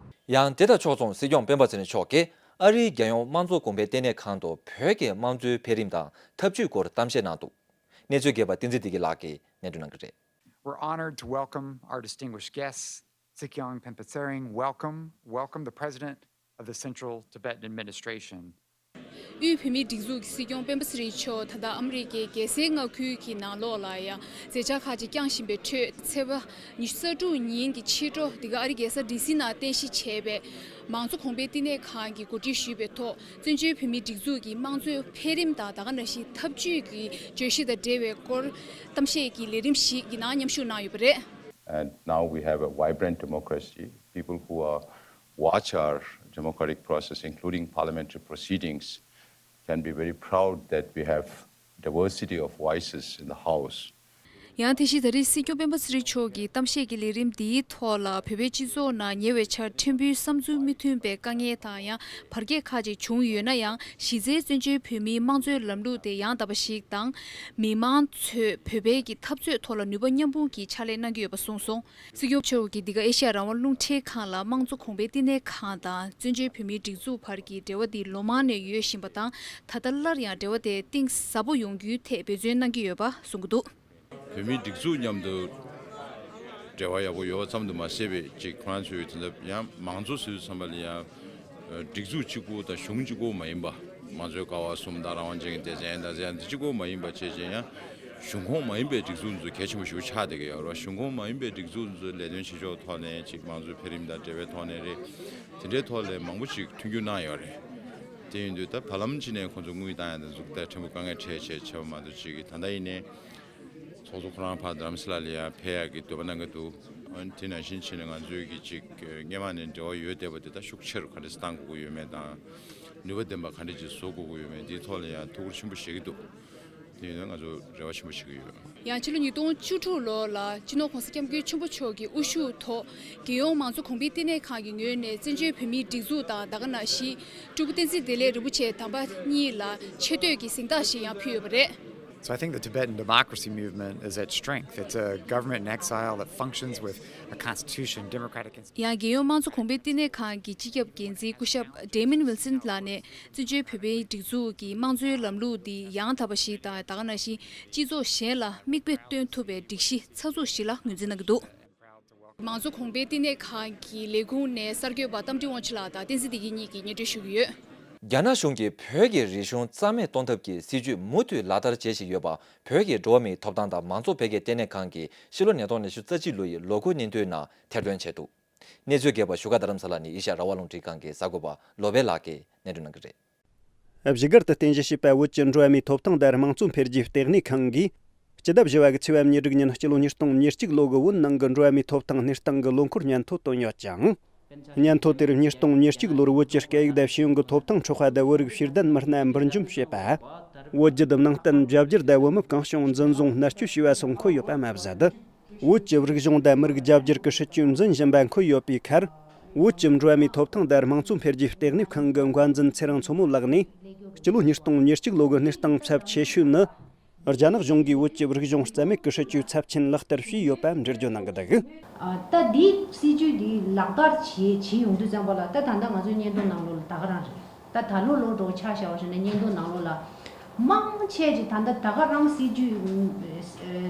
ཡང་དེ་དང་ཕྱོགས་མཚུངས་སྲིད་སྐྱོང་སྤེན་པ་ཚེ་རིང་མཆོག་གིས་ཨ་རིའི་རྒྱལ་ཡོངས་དམངས་གཙོ་གོང་འཕེལ་ལྟེ་གནས་ཁང་དུ་བོད་ཀྱི་དམངས་གཙོའི་འཕེལ་རིམ་དང་འཐབ་ཇུས་སྐོར་གཏམ་བཤད་གནང་འདུག་གནས་ཚུལ་རྒྱས་པ་བསྟན་འཛིན་བདེ་སྐྱིད་ལགས་ཀྱིས་སྙན་སྒྲོན་གནང་གི་རེད། We're honored to welcome our distinguished guests, Tshikhyang Penpa Tsering. Welcome, welcome the President of the Central Tibetan Administration. དབུས་བོད་མིའི་སྒྲིག་འཛུགས་ཀྱི་སྲིད་སྐྱོང་སྤེན་པ་ཚེ་རིང་མཆོག་ད་ལྟ་ཨ་མི་རི་ཀའི་རྒྱལ་སའི་མངའ་ཁུལ་གྱི་ནང་ལོགས་ལ་ཡང་མཛད་འཆར་ཁག་ཅིག་བསྐྱངས་བཞིན་པའི་ཁྲོད། ཚེས་པ་ཉི་ཤུ་རྩ་དྲུག་ཉིན་གྱི་ཕྱི་དྲོ་འདི་ག་ཨ་རིའི་རྒྱལ་ས་ཌི་སི་ནང་རྟེན་གཞི་བྱས་པའི་མང་གཙོ་གོང་འཕེལ་བསྟི་གནས་ཁང་གིས་གོ་སྒྲིག་ཞུས་པའི་ཐོག་བཙན་བྱོལ་བོད་མིའི་སྒྲིག་འཛུགས་ཀྱི་དམངས་གཙོའི་འཕེལ་རིམ་དང་ད་ག་ནང་བཞིན་འཐབ་ཇུས་ཀྱི་བརྗོད་གཞི་དང་འབྲེལ་བའི་སྐོར་གཏམ་བཤད་ཀྱི་ལས་རིམ་ཞིག་གི་ནང་མཉམ་ཞུགས་གནང་ཡོད་པ་རེད། And now we have a vibrant democracy. People who are watch our democratic process, including parliamentary proceedings, can be very proud that we have diversity of voices in the House. ཡང་དེ་བཞིན་ད་རེས་སྲིད་སྐྱོང་སྤེན་པ་ཚེ་རིང་མཆོག་གིས་གཏམ་བཤད་ཀྱི་ལས་རིམ་འདིའི་ཐོག་ལ་བོད་པའི་སྤྱི་ཚོགས་ནང་ཉེ་བའི་ཆར་ཕྲན་བུའི་བསམ་ཚུལ་མི་མཐུན་པའི་དཀའ་ངལ་དང་ཡང་བར་བརྒལ་ཁག་ཅིག་བྱུང་ཡོད་ན་ཡང་། གཞི་རྩའི་བཙན་བྱོལ་བོད་མིའི་དམངས་གཙོའི་ལམ་ལུགས་དེ་ཡང་དག་པ་ཞིག་དང་། མི་མང་ཚོས་བོད་པའི་གི་འཐབ་རྩོད་ཐོག་ལ་ནུས་པ་མཉམ་སྤུངས་ཀྱིས་ཕྱག་ལས་གནང་གི་ཡོད་པ་གསུངས་སོང་། སྲིད་སྐྱོང་མཆོག་གིས་འདི་ག་ཨེ་ཤ་ཡ་རང་དབང་རླུང་འཕྲིན་ཁང་ལ་དམངས་གཙོ་གོང་འཕེལ་བསྟི་གནས་ཁང་དང་བཙན་བྱོལ་བོད་མིའི་སྒྲིག་འཛུགས་བར་གྱི་འབྲེལ་བ་འདི་ལོ་མང་ནས་ཡོད་བཞིན་པ་དང་། ད་ལྟ་སླར་ཡང་འབྲེལ་བ་དེ་གཏིང་ཟབ་པོ་ཡོང་རྒྱུའི་ཐད་འབད་བརྩོན་གནང་གི་ཡོད་པ་གསུང་གི་འདུག་བོད་མིའི་སྒྲིག་འཛུགས་མཉམ་དུ་འབྲེལ་བ་ཡག་པོ་ཡོད་པ་ཙམ་དུ་མ་ཟད་པའི་ཅིག་ཁོ་རང་ཚོའི་དེ་འདྲ་ཡང་མང་གཙོ་ཟེར་དུས་ཙམ་པ་ལ་ཡང་སྒྲིག་འཛུགས་གཅིག་པུ་དང་གཞུང་གཅིག་པུ་མ་ཡིན་པ། མང་གཙོའི་ཀ་བ་གསུམ་དང་རང་དབང་ཅན་གྱི་སྡེ་ཚན་དང་ཚན་འདི་གཅིག་པུ་མ་ཡིན་པ་བྱས་ཅན་ཡང་གཞུང་ཁོངས་མ་ཡིན་པའི་སྒྲིག་འཛུགས་ཚོ་གལ་ཆེན་པོ་ཞེ་པོ་ཆགས་བསྡད་ཀྱི་ཡོད་རེད་བ། གཞུང་ཁོངས་མ་ཡིན་པའི་སྒྲིག་འཛུགས་ཚོའི་ལས་དོན་བྱེད་ཕྱོགས་ཐོག་ནས་ཅིག་དམངས་གཙོའི་འཕེལ་རིམ་དང་འབྲེལ་བའི་ཐོག་ནས་རེད། དེ་འདྲའི་ཐོག་ལ་མང་པོ་ཅིག་མཐུན་འགྱུར་གནང་ཡོད་རེད། དེ་ཡིན་དུས་ད་བར་ལམ་ཅིག་ནས་ཁོང་ཚོ་དངུལ་བཏང་ཡ་དང་འཛུགས་ད་ཕྲན་བུ་དཀའ་ངལ་འཕྲད་བྱས་བྱས་པ་མ་གཏོགས་ཅིག་གི་ད་ལྟ་ཡིན་ནའི་ཚོགས་གཙོ་ཁོ་རང་ཕར་རྡ་རམ་ས་ལ་ལ་ཡ་ཕེབས་ཡག་གི་འདོད་པ་གནང་གི་འདུག་དེ་ནང་བཞིན་བྱས་ནས་ང་ཚོའི་གི་ཅིག་སྔོན་མ་ནས་འབྲེལ་བ་ཡོད་བསྡད་པ་དེ་ད་ཤུགས་ཆེ་རུ་ག་འདྲ་བཏང་དགོས་ཀྱི་ཡོད་མེད་དང་། ནུས་པ་ལྡན་པ་ག་འདྲ་ཅིག་བཟོ་དགོས་ཀྱི་ཡོད་མེད་འདིའི་ཐོག་ལ་ཡང་ཐུགས་ཁུར་ཆེན་པོ་བཞེས་ཀྱི་འདུག་ཡིན་ན་ང་ཚོ་རེ་བ་ཆེན་པོ་བྱེད་ཀྱི་ཡོད། ཡང་ཕྱི་ལོ་ཉིས་སྟོང་བཅུ་དྲུག་ལོ་ལ་སྤྱི་ནོར་༸གོང་ས་༸སྐྱབས་མགོན་ཆེན་པོ་མཆོག་གི་དབུ་བཞུགས་ཐོག་རྒྱལ་ཡོངས་མང་གཙོ་གོང་འཕེལ་བསྟི་གནས་ཁང་གི་ངོས་ནས་བཙན་བྱོལ་བོད་མིའི་སྒྲིག་འཛུགས་དང་ད་ག་ནང་བཞིན་སྤྲུལ་སྐུ་བསྟན་འཛིན་བདེ་ལེགས་རིན་པོ་ཆེ་དམ་པ་གཉིས་ལ་ཆེ་བསྟོད་ཀྱི་གཟེངས་རྟགས་ཤིག་ཡང་ཕུལ་ཡོད་པ་རེད། So I think the Tibetan democracy movement is at strength. It's a government in exile that functions with a constitution, democratic institutions. ཡང་རྒྱལ་ཡོངས་དམངས་གཙོ་གོང་འཕེལ་བསྟི་གནས་ཁང་གི་སྤྱི་ཁྱབ་འགན་འཛིན་སྐུ་ཞབས་Damon Wilson ལགས་ནས། བཙན་བྱོལ་བོད་པའི་སྒྲིག་འཛུགས་ཀྱི་དམངས་གཙོའི་ལམ་ལུགས་འདི་ཡང་དག་པ་ཞིག་དང་ད་ག་ནང་བཞིན་སྤྱི་ཚོགས་གཞན་ལ་མིག་དཔེ་སྟོན་ཐུབ་པའི་སྒྲིག་གཞི་ཚགས་ཚུད་ཞིག་ལ་ངོས་འཛིན་གནང་གི་འདུག་མང་གཙོ་གོང་འཕེལ་བསྟི་གནས་ཁང་གི་ལས་ཁུངས་ནས་གསར་འགོད་པ་རྟ་མགྲིན་དབང་ཕྱུག་ལགས་དང་བསྟན་འཛིན་བདེ་སྐྱིད་གཉིས་ཀྱིས་སྙན་སྒྲོན་ཞུ་གི་ཡོད། རྒྱ་ནག་གཞུང་གིས་བོད་ཀྱི་རིག་གཞུང་རྩ་མེད་གཏོང་ཐབས་ཀྱི་སྲིད་ཇུས་མུ་མཐུད་ལག་བསྟར་བྱེད་བཞིན་ཡོད་པ། བོད་ཀྱི་འགྲོ་བ་མིའི་ཐོབ་ཐང་དང་མང་གཙོ་འཕེལ་རྒྱས་ལྟེ་གནས་ཁང་གིས་ཕྱི་ལོ་ཉིས་སྟོང་ཉི་ཤུ་རྩ་གཅིག་ལོ་ཡི་ལོ་འཁོར་སྙན་ཐོའི་ནང་ཐེར་འདོན་བྱས་འདུག་གནས་ཚུལ་རྒྱས་པ་བཞུགས་སྒར་རྡ་རམ་ས་ལ་ནས་ཨེ་ཤ་ཡ་རང་དབང་རླུང་འཕྲིན་ཁང་གི་གསར་འགོད་པ་བློ་བྷེ་ལགས་ཀྱིས་སྙན་སྒྲོན་གནང་གི་རེད། བཞུགས་སྒར་དུ་རྟེན་གཞི་བྱས་པའི་བོད་ཀྱི་འགྲོ་བ་མིའི་ཐོབ་ཐང་དང་དམངས་གཙོ་འཕེལ་རྒྱས་ལྟེ་གནས་ཁང་གིས། སྤྱི་ཟླ་བཞི་བ་གི་ཚེས་པ་ཉེར་དྲུག་ཉིན་སྤྱི་ལོ་ཉིས་སྟོང་ཉེར་གཅིག་ལོ་གི་བོད་ནང་གི་འགྲོ་བ་མིའི་ཐོབ་ཐང་གནས་སྟངས་ཀྱི་ལོ་འཁོར་སྙན་ཐོ་བཏོན་ཡོད་ཅིང་། སྙན་ཐོ་དེར་ཉིས་སྟོང་ཉེར་གཅིག་ལོར་བོད་ཀྱི་སྐད་ཡིག་དང་ཤེས་ཡོན་གྱི་ཐོབ་ཐང་འཕྲོག་པ་དང་བོད་རིགས་ཤེས་ལྡན་མི་སྣ་འབུར་འཇོམས་བྱས་པ། བོད་བརྒྱུད་ནང་བསྟན་རྒྱ་བསྒྱུར་དང་བོད་མི་གང་བྱུང་འཛིན་བཟུང་མནར་གཅོད་བྱས་པ་སོགས་འཁོད་ཡོད་པ་མ་ཟད། བོད་ཀྱི་རིག་གཞུང་དང་མི་རིགས་རྒྱ་བསྒྱུར་གྱི་སྲིད་བྱུས་འཛིན་བཞིན་པ་འཁོད་ཡོད་པའི་ཁར། བོད་ཀྱི་འགྲོ་བ་མིའི་ཐོབ་ཐང་དང་དམངས་གཙོ་འཕེལ་རྒྱས་ལྟེ་གནས་ཁང་གི་འགན་འཛིན་ཚེ་རིང་མཚོ་མོ་ལགས་ནས། སྤྱི་ལོ་ཉིས་སྟོང་ཉེར་གཅིག་ལོ་གི་གནས་སྟངས་ཚབས་ཆེ་ཤོས་ནི། རྒྱ་ནག་གཞུང་གིས་བོད་ཀྱི་རིག་གཞུང་རྩ་མེད་ཀྱི་སྲིད་བྱུས་ཚབས་ཆེན་ལག་བསྟར་བྱས་ཡོད་པ་འགྲེལ་བརྗོད་གནང་གི་འདུག་ད་འདིའི་སྲིད་བྱུས་འདི་ལག་བསྟར་བྱེད་བྱེད་ཡོང་དུས་ཙམ་པ་ལ་ད་ད་ལྟ་ང་ཚོའི་བརྙན་ཐུང་ནང་ལོགས་ལ་ད་ག་རང་རེད། ད་ད་ལོ་ལོ་འགྲོ་ཆ་བཞག་པ་ཞིག་ན་བརྙན་ཐུང་ནང་ལོགས་ལ། མང་ཆེ་ཅིག་ད་ལྟ་ད་ག་རང་སྲིད་ཇུས།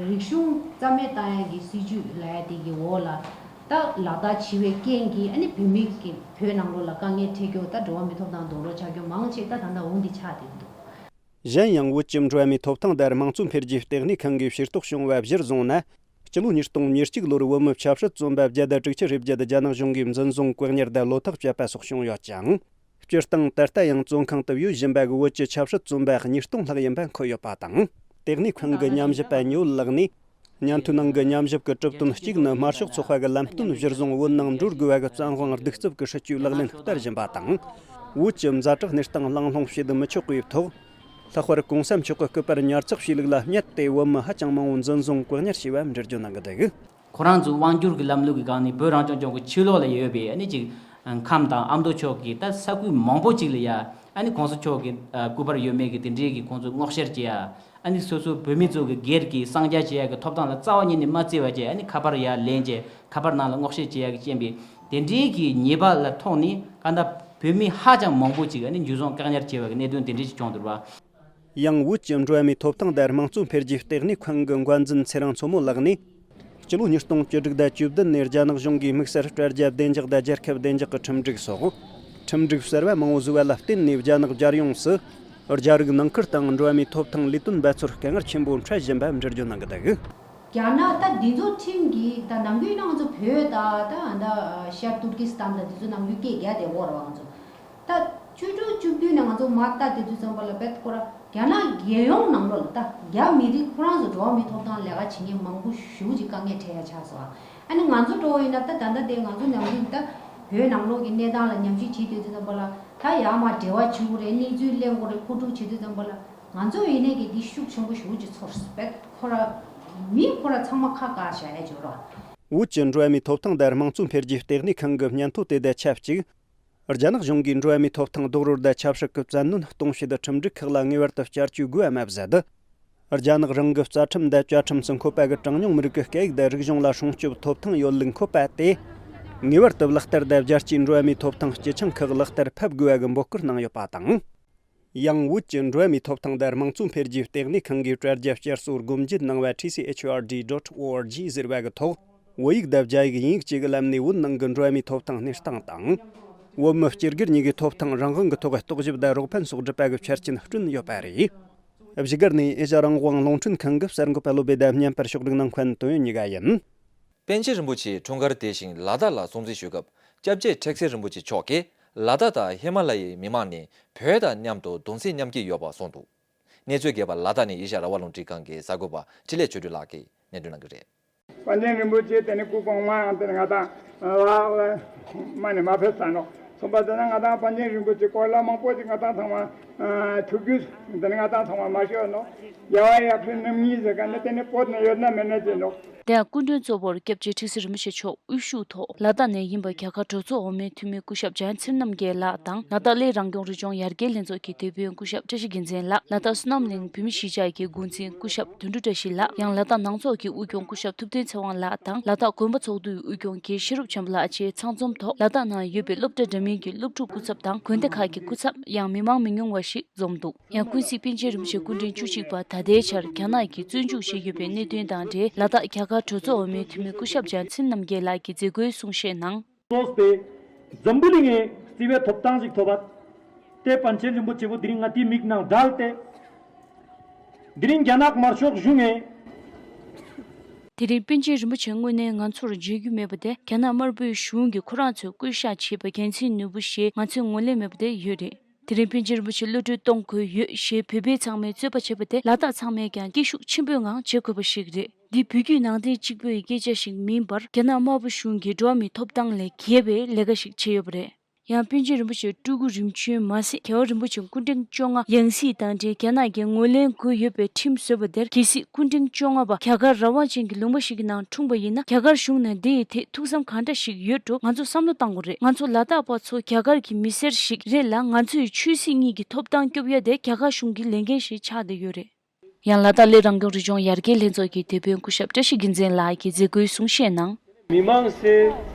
རིག་གཞུང་རྩ་མེད་བཏང་ཡག་གི་སྲིད་ཇུས་ལབ་ཡག་དེ་གི་འོག་ལ། ད་ལག་བསྟར་བྱེད་པའི་རྐྱེན་གྱིས་ཨ་ནི་བོད་མི་གི་བོད་ནང་ལོགས་ལ་དཀའ་ངལ་འཕྲད་རྒྱུ་ད་འགྲོ་བ་མིའི་ཐོབ་ཐང་རྡོག་རོལ་ཆགས་རྒྱུ་མང་ཆེ་ད་ད་ལྟ་འོ་འདི་ཆགས་བསྡད་འདུག་གཞན་ཡང་བོད་ཀྱི་འགྲོ་བ་མིའི་ཐོབ་ཐང་དང་དམངས་གཙོ་འཕེལ་རྒྱས་ལྟེ་གནས་ཁང་གིས་ཤེས་རྟོགས་བྱུང་བ་གཞིར་བཟུང་ན། སྤྱི་ལོ་ཉིས་སྟོང་ཉེར་གཅིག་ལོར་བོད་མི་ཆབ་སྲིད་བཙོན་པ་བརྒྱ་དང་དྲུག་ཅུ་རེ་བརྒྱད་རྒྱ་ནག་གཞུང་གིས་འཛིན་བཟུང་བཀག་ཉར་དང་བློ་ཐག་བཅད་པ་སོགས་བྱུང་ཡོད་ཅིང་། སྤྱིར་བཏང་ད་ལྟ་ཡང་བཙོན་ཁང་དུ་ཡོད་བཞིན་པ་གི་བོད་ཀྱི་ཆབ་སྲིད་བཙོན་པ་ཉིས་སྟོང་ལྷག་ཡིན་པ་འཁོད་ཡོད་པ་དང་། ལྟེ་གནས་ཁང་གི་ཉམས་ཞིབ་པ་ཉི་འོད་ལགས་ནས། སྙན་ཐོའི་ནང་གི་ཉམས་ཞིབ་ཀྱི་གྲུབ་དོན་གཅིག་ནི་དམར་ཤོག་ཚོགས་པ་གི་ལམ་སྟོན་གཞིར་བཟུང་བོད་ནང་འགྲོ་དགོས་པ་གི་བཙན་དབང་གདུག་རྩུབ་ཀྱི་སྲིད་བྱུས་ལག་ལེན་བསྟར་བཞིན་པ་དང་། བོད་ཀྱི་ཛ་དྲག་གནས་སྟངས་གླེང་སློང་བྱེད་མི་ཆོག་པའི་ཐོག་ལྷག་པར་གོང་ས་མཆོག་གི་སྐུ་པར་ཉར་ཚགས་བྱས་ལུགས་ལ་བསྙད་དེ་བོད་མི་ཧ་ཅང་མང་བོ་འཛིན་བཟུང་བཀག་ཉར་བྱས་པ་འགྲེལ་བརྗོད་གནང་གི་འདུག་ཁོ་རང་ཚོའི་དབང་སྒྱུར་གྱི་ལམ་ལུགས་ཀྱི་སྒང་ནས་བོད་རང་སྐྱོང་ལྗོངས་ཀྱི་ཕྱི་ལོགས་ལ་ཡོད་པའི་ཨ་ནི་ཅིག་ཁམས་དང་ཨ་མདོ་ཕྱོགས་ཀྱི་ད་ས་ཁུལ་མང་པོ་ཅིག་ལ་ཡ་ཨ་ནི་གོང་ས་མཆོག་གི་སྐུ་པར་ཡོད་མེད་ཀྱི་དེ་འདྲའི་གི་ཁོང་ཚོ་སྔོག་བཤེར་བྱེད་ཡ། ཨ་ནི་སོ་སོ་བོད་མི་ཚོ་གི་སྒེར་གྱི་གསང་རྒྱ་བྱེད་ཡ་གི་ཐོབ་ཐང་ལ་རྩ་བ་ཉིད་ནས་མ་བརྩི་བ་བྱས་ཨ་ནི་ཁ་པར་ཡར་ལེན་བྱས་ཁ་པར་ནང་ལ་སྔོག་བཤེར་བྱེད་ཡ་གི་རྐྱེན་པས་དེ་འདྲའི་གི་ཉེས་པ་ལ་ཐོག་ནས་གང་ལྟར་བོད་མི་ཧ་ཅང་མང་པོ་ཅིག་ཨ་ནི་འཇུ་བཟུང་བཀག་ཉར་བྱས་པ་གི་གནད་དོན་དེ་འདྲའི་ཞིག་བྱུང་འདུག་པ། ཡང་བོད་ཀྱི་འགྲོ་བ་མིའི་ཐོབ་ཐང་དང་དམངས་གཙོ་འཕེལ་རྒྱས་ལྟེ་གནས་ཁང་གི་འགན་འཛིན་ཚེ་རིང་མཚོ་མོ་ལགས་ནས། སྤྱི་ལོ་ཉིས་སྟོང་བཅུ་དྲུག་དང་བཅུ་བདུན་ནས་རྒྱ་ནག་གཞུང་གིས་དམིགས་བསལ་དྲ་རྒྱ་བདེ་འཇགས་དང་རྒྱལ་ཁབ་བདེ་འཇགས་ཀྱི་ཁྲིམས་སྒྲིག་སོགས། ཁྲིམས་སྒྲིག་གསར་བ་མང་བོ་བཟོས་པ་ལ་བརྟེན་ནས་རྒྱ་ནག་རྒྱལ་ཡོངས་སུ། རྒྱ་རིགས་ནང་ཁུལ་དང་འགྲོ་བ་མིའི་ཐོབ་ཐང་ལས་དོན་འབད་རྩོལ་དཀའ་ངལ་ཆེན་པོ་འཕྲད་བཞིན་པ་འགྲེལ་བརྗོད་གནང་གི་འདུག་རྒྱ་ནག་ད་འདི་ཚོ་ཁྲིམས་ཀྱིས་ད་ནམ་རྒྱུན་ཡིན་ན་ང་ཚོ་བོད་ད་ད་ད་ཤར་ཏུར་ཀི་སི་ཐན་ད་འདི་ཚོ་ནམ་རྒྱུན་སྐད་རྒྱག་བསྡད་ཡོད་རེད་བ། ང་ཚོ་ད་བཅུ་དྲུག་བཅུ་བདུན་ནས་ང་ཚོ་མར་ལྟ་དེ་དུས་ཙམ་པ་ལ་བེད་ཁོ་ར་རྒྱ་ནག་རྒྱལ་ཡོངས་ནང་ལོགས་ལ་ད་རྒྱ་མི་རིགས་ཁོ་རང་ཚོ་འགྲོ་བ་མིའི་ཐོབ་ཐང་ལས་ཀ་བྱེད་མཁན་མང་པོ་ཞེ་པོ་ཅིག་དཀའ་ངལ་འཕྲད་ཡ་ཆགས་སོང་། ཨ་ནི་ང་ཚོ་འགྲོ་བ་ཡིན་ན་ད་ད་ལྟ་དེ་ང་ཚོ་ནམ་རྒྱུན་ད་བོད་ནང་ལོགས་ཀྱི་གནས་སྟངས་ལ་ཉམས་ཞིབ་བྱེད་དུས་ཙམ་པ་ལ་ད་ཡར་མར་འབྲེལ་བ་བྱེད་དགོས་རེད། གནས་ཚུལ་གླེང་དགོས་རེད། མཁོ་སྒྲུབ་བྱེད་དུས་ཙམ་པ་ལ་ང་ཚོ་ཡིན་ནའི་གི་འདི་ཤུགས་ཆེན་པོ་ཞེ་པོ་ཅིག་ཚོར་སོང་། བེད་ཁོ་ར་མི་ཁོ་ར་ཚང་མ་ཁ་བཀག་བཞག་ཡ་ཅིག་རེད། བོད་ཀྱི་འགྲོ་བ་མིའི་ཐོབ་ཐང་དང་དམངས་གཙོ་འཕེལ་རྒྱས་ལྟེ་གནས་ཁང་གི་སྙན་ཐོ་དེ་དང་ཆབས་ཅིག་རྒྱ་ནག་གཞུང་གིས་འགྲོ་བ་མིའི་ཐོབ་ཐང་རྡོག་རོལ་དང་ཆབ་སྲིད་ཀྱི་བཙན་གནོན་གཏོང་བྱེད་ཁྲིམས་སྒྲིག་ཁག་ལ་ངེས་པར་དུ་བསྐྱར་བཅོས་དགོས་པ་མ་ཟད། རྒྱ་ནག་རང་གི་རྩ་ཁྲིམས་དང་བཅའ་ཁྲིམས་སུ་འཁོད་པ་གི་གྲངས་ཉུང་མི་རིགས་ཀྱི་སྐད་ཡིག་དང་རིག་གཞུང་ལ་སྲུང་སྐྱོབ་ཐོབ་ཐང་ཡོད་ལུགས་འཁོད་པ་དེ། ངེས་པར་དུ་ལག་བསྟར་དང་རྒྱལ་སྤྱིའི་འགྲོ་བ་མིའི་ཐོབ་ཐང་སྤྱི་ཆིངས་ཁག་ལག་བསྟར་ཕབ་དགོས་པ་གི་འབོད་སྐུལ་གནང་ཡོད་པ་དང་། ཡང་བོད་ཀྱི་འགྲོ་བ་མིའི་ཐོབ་ཐང་དང་དམངས་གཙོ་འཕེལ་རྒྱས་ལྟེ་གནས་ཁང་གིས་དྲ་རྒྱ་བསྐྱར་གསོ་སྒོ་འབྱེད་གནང་བ་T C H R D dot O R G ཟེར་བ་གི་ཐོག་བོད་ཡིག་དང་རྒྱ་ཡིག་དབྱིན་ཡིག་བཅས་ཀྱི་ལམ་ནས་བོད་ནང་གི་འགྲོ་བ་མིའི་ཐོབ་ཐང་གནས་སྟངས་དང་། བོད་མི་སྤྱི་སྒེར་གཉིས་ཀྱི་ཐོབ་ཐང་རང་དབང་གི་ཐོག་རྟོག་ཞིབ་དང་རོགས་ཕན་སོགས་སྒྲུབ་པ་གི་ཆ་རྐྱེན་བསྐྲུན་ཡོད་པ་རེད། བཞུགས་སྒར་ནས་ཨེ་ཤ་ཡ་རང་དབང་རླུང་འཕྲིན་ཁང་གི་གསར་འགོད་པ་བློ་བྷེ་དང་བརྙན་པར་ཕྱོགས་སྒྲིག་གནང་མཁན་དོན་ཡོད་གཉིས་ཀ་ཡིན། པཎ་ཆེན་རིན་པོ་ཆེ་འཁྲུངས་སྐར་དེ་བཞིན་ལ་དྭགས་ལ་སྲུང་བརྩི་ཞུ་སྐབས་སྐྱབས་རྗེ་ཁྲེགས་སེ་རིན་པོ་ཆེ་མཆོག་གིས་ལ་དྭགས་དང་ཧི་མ་ལ་ཡའི་མི་མང་ནས་བོད་དང་མཉམ་དུ་གདུང་སེམས་མཉམ་སྐྱེད་ཡོད་པ་གསུངས་འདུག་གནས་ཚུལ་རྒྱས་པ་ལ་དྭགས་ནས་ཨེ་ཤ་ཡ་རང་དབང་རླུང་འཕྲིན་ཁང་གི་གསར་འགོད་པ་འཕྲིན་ལས་ཆོས་སྒྲོན་ལགས་ཀྱིས་སྙན་སྒྲོན་གནང་གི་རེད། པཎ་ཆེན་རིན་པོ་ཆེ་དེ་ནི་སྐུ་གོང་མའང་དེ་ནི་ང་དང་ལ་མ་ནི་མ་ཕེབས་ས་ནོ། གསུམ་པ་དེ་ན་ང་དང་པཎ་ཆེན་རིན་པོ་ཆེ་སྐོར་ལ་མང་པོ་ཞིག་ང་དང་ཚང་མ་ ཐུགས་རྒྱུད་འདི་ནི་ང་དང་ཚང་མ་མ་ཤོར་ནོ། རྒྱལ་བ་ཡབ་སྲས་རྣམ་གཉིས་ཟེར་ག་ནི་དེ་ནི་བོད་ནས་ཡོད་ན་མེད་ན་ཟེར་ནོ། དེ་ཡང་སྐུ་མགྲོན་གཙོ་བོར་སྐྱབས་རྗེ་ཁྲི་ཟུར་རིན་པོ་ཆེ་མཆོག་དབུ་བཞུགས་ཐོག་ལ་དྭགས་ནས་ཡིན་པ་རྒྱ་གར་གྲོས་ཚོགས་འོག་མའི་འཐུས་མི་སྐུ་ཞབས་ལྗང་ཚེ་རྣམ་རྒྱལ་ལགས་དང་། ལ་དྭགས་གླེ་རང་སྐྱོང་རི་ལྗོངས་ཡར་རྒྱས་ལྷན་ཚོགས་ཀྱི་དེད་དཔོན་སྐུ་ཞབས་བཀྲ་ཤིས་རྒྱལ་མཚན་ལགས། ལ་དྭགས་བསོད་ནམས་གླིང་བོད་མི་གཞིས་ཆགས་ཀྱི་འགོ་འཛིན་སྐུ་ཞབས་དོན་གྲུབ་བཀྲ་ཤིས་ལགས། ཡང་ལ་དྭགས་ནང་ཚོགས་ཀྱི་དབུ་སྐྱོང་སྐུ་ཞབས་ཐུབ་བསྟན་ཚེ་དབང་ལགས་དང་། ལ་དྭགས་དགོན་པ་ཚོགས་འདུའི་དབུ་སྐྱོང་དགེ་བཤེས་རབ་བྱམས་པ་ལགས་བཅས་ཚང་འཛོམས་ཐོག་ལ་དྭགས་ནང་ཡོད་པའི་སློབ་གྲྭ་འདྲ་མིན་གྱི་སློབ་ཕྲུག་སྐུ་ཚབ་དང་། དགོན་སྡེ་ཁག་གི་སྐུ་ཚབ། ཡང་མི་མང་མི་ཉུང་བ་ཞིག་འཛོམས་འདུག། ཡང་ཀུན་གཟིགས་པཎ་ཆེན་རིན་པོ་ཆེ་སྐུ་ཕྲེང་བཅུ་གཅིག་པ་ད་ལྟའི་ཆར་རྒྱ་ནག་གིས་བཙོན་འཇུག་བྱས་ཡོད་པའི་གནད་དོན་དང་འབྲེལ། ལ་དྭགས་རྒྱ་གར་གྲོས་ཚོགས་འོག་མའི་འཐུས་མི་སྐུ་ཞབས་ལྗང་ཚེ་རྣམ་རྒྱལ་ལགས་ཀྱིས་མཛད་སྒོའི་གསུང་བཤད་ནང་། སོས་ཏེ་འཛམ་བུ་གླིང་ངི་བརྩི་བའི་ཐོབ་ཐང་ཞིག་ཐོབ་པ། ཏེ་པཎ་ཆེན་རིན་པོ་ཆེ་བོ་དེ་རིང་ང་དེའི་མིག་ནང་བསྒྲལ་ཏེ། དེ་རིང་རྒྱ་ནག་དམར་ཤོག་གཞུང་ངི། དེ་རིང་པཎ་ཆེན་རིན་པོ་ཆེ་དངོས་གནས་ང་ཚོར་མཇལ་རྒྱུ་མེད་པ་དེ་རྒྱ་ནག་དམར་པོའི་གཞུང་གིས་ཁོ་རང་ཚོས་བསྐོ་བཞག་བྱས་པའི་འགན་འཛིན་ནོར་བུ་ཞེས་ང་ཚོས་ངོས་ལེན་མེད་པ་དེ་ཡོད་རེད། དེ་རིང་པཎ་ཆེན་རིན་པོ་ཆེ་གློད་གྲོལ་གཏོང་དགོས་ཡོད་ཞེས་བོད་པའི་ཚང་མས་རྩོད་པ་བྱས་པ་དེ་ལ་དྭགས་ཚང་མས་ཀྱང་སྐད་ཤུགས་ཆེན་པོའི་ངང་བྱེད་དགོས་པ་ཞིག་རེད། འདི་བོད་བརྒྱུད་ནང་བསྟན་གཅིག་པུའི་སྐད་ཆ་ཞིག་མིན་པར་རྒྱ་ནག་དམར་པོ་གཞུང་གིས་འགྲོ་བ་མིའི་ཐོབ་ཐང་ལས་འགལ་བའི་ལས་ཀ་ཞིག་བྱས་ཡོད་པ་རེད། ཡང་པཎ་ཆེན་རིན་པོ་ཆེ་སྤྲུལ་སྐུ་རིམ་བྱོན་མ་ཟད་རྒྱལ་བ་རིན་པོ་ཆེ་སྐུ་ཕྲེང་བཅོ་ལྔ་ཡང་སྲིད་དང་འབྲེལ་རྒྱ་ནག་གིས་ངོས་ལེན་དགོས་ཡོད་པའི་ཁྲིམས་བཟོས་པ་དེར་གལ་སྲིད་སྐུ་ཕྲེང་བཅོ་ལྔ་པ་རྒྱ་གར་རང་དབང་ཅན་གྱི་ལུང་པ་ཞིག་གི་ནང་འཁྲུངས་པ་ཡིན་ན། རྒྱ་གར་གཞུང་ནས་འདི་ཡི་ཐད་ཐུགས་བསམ་གང་འདྲ་ཞིག་ཡོད་འགྲོ། ང་ཚོ་བསམ་བློ་བཏང་དགོས་རེད། ང་ཚོ་ལ་དྭགས་པ་ཚོ་རྒྱ་གར་གྱི་མི་སེར་ཞིག་རེད་ལ། ང་ཚོས་ཆོས་སྲིད་གཉིས་ཀྱི་ཐོབ་ཐང་སྐྱོབ་ཡ་དེ་རྒྱ་གར་གཞུང་གི་ལས་འགན་ཞིག་ཆགས་བསྡད་ཡོད་རེད། ཡང་ལ་དྭགས་གླེ་རང་སྐྱོང་རི་ལྗོངས་ཡར་རྒྱས་ལྷན་ཚོགས་ཀྱི་དེད་དཔོན་སྐུ་ཞབས་བཀྲ་ཤིས་རྒྱལ་མཚན་ལགས་ཀྱིས་མཛད་སྒོའི་གསུང་བཤད་ནང་། མི་མང་སེ་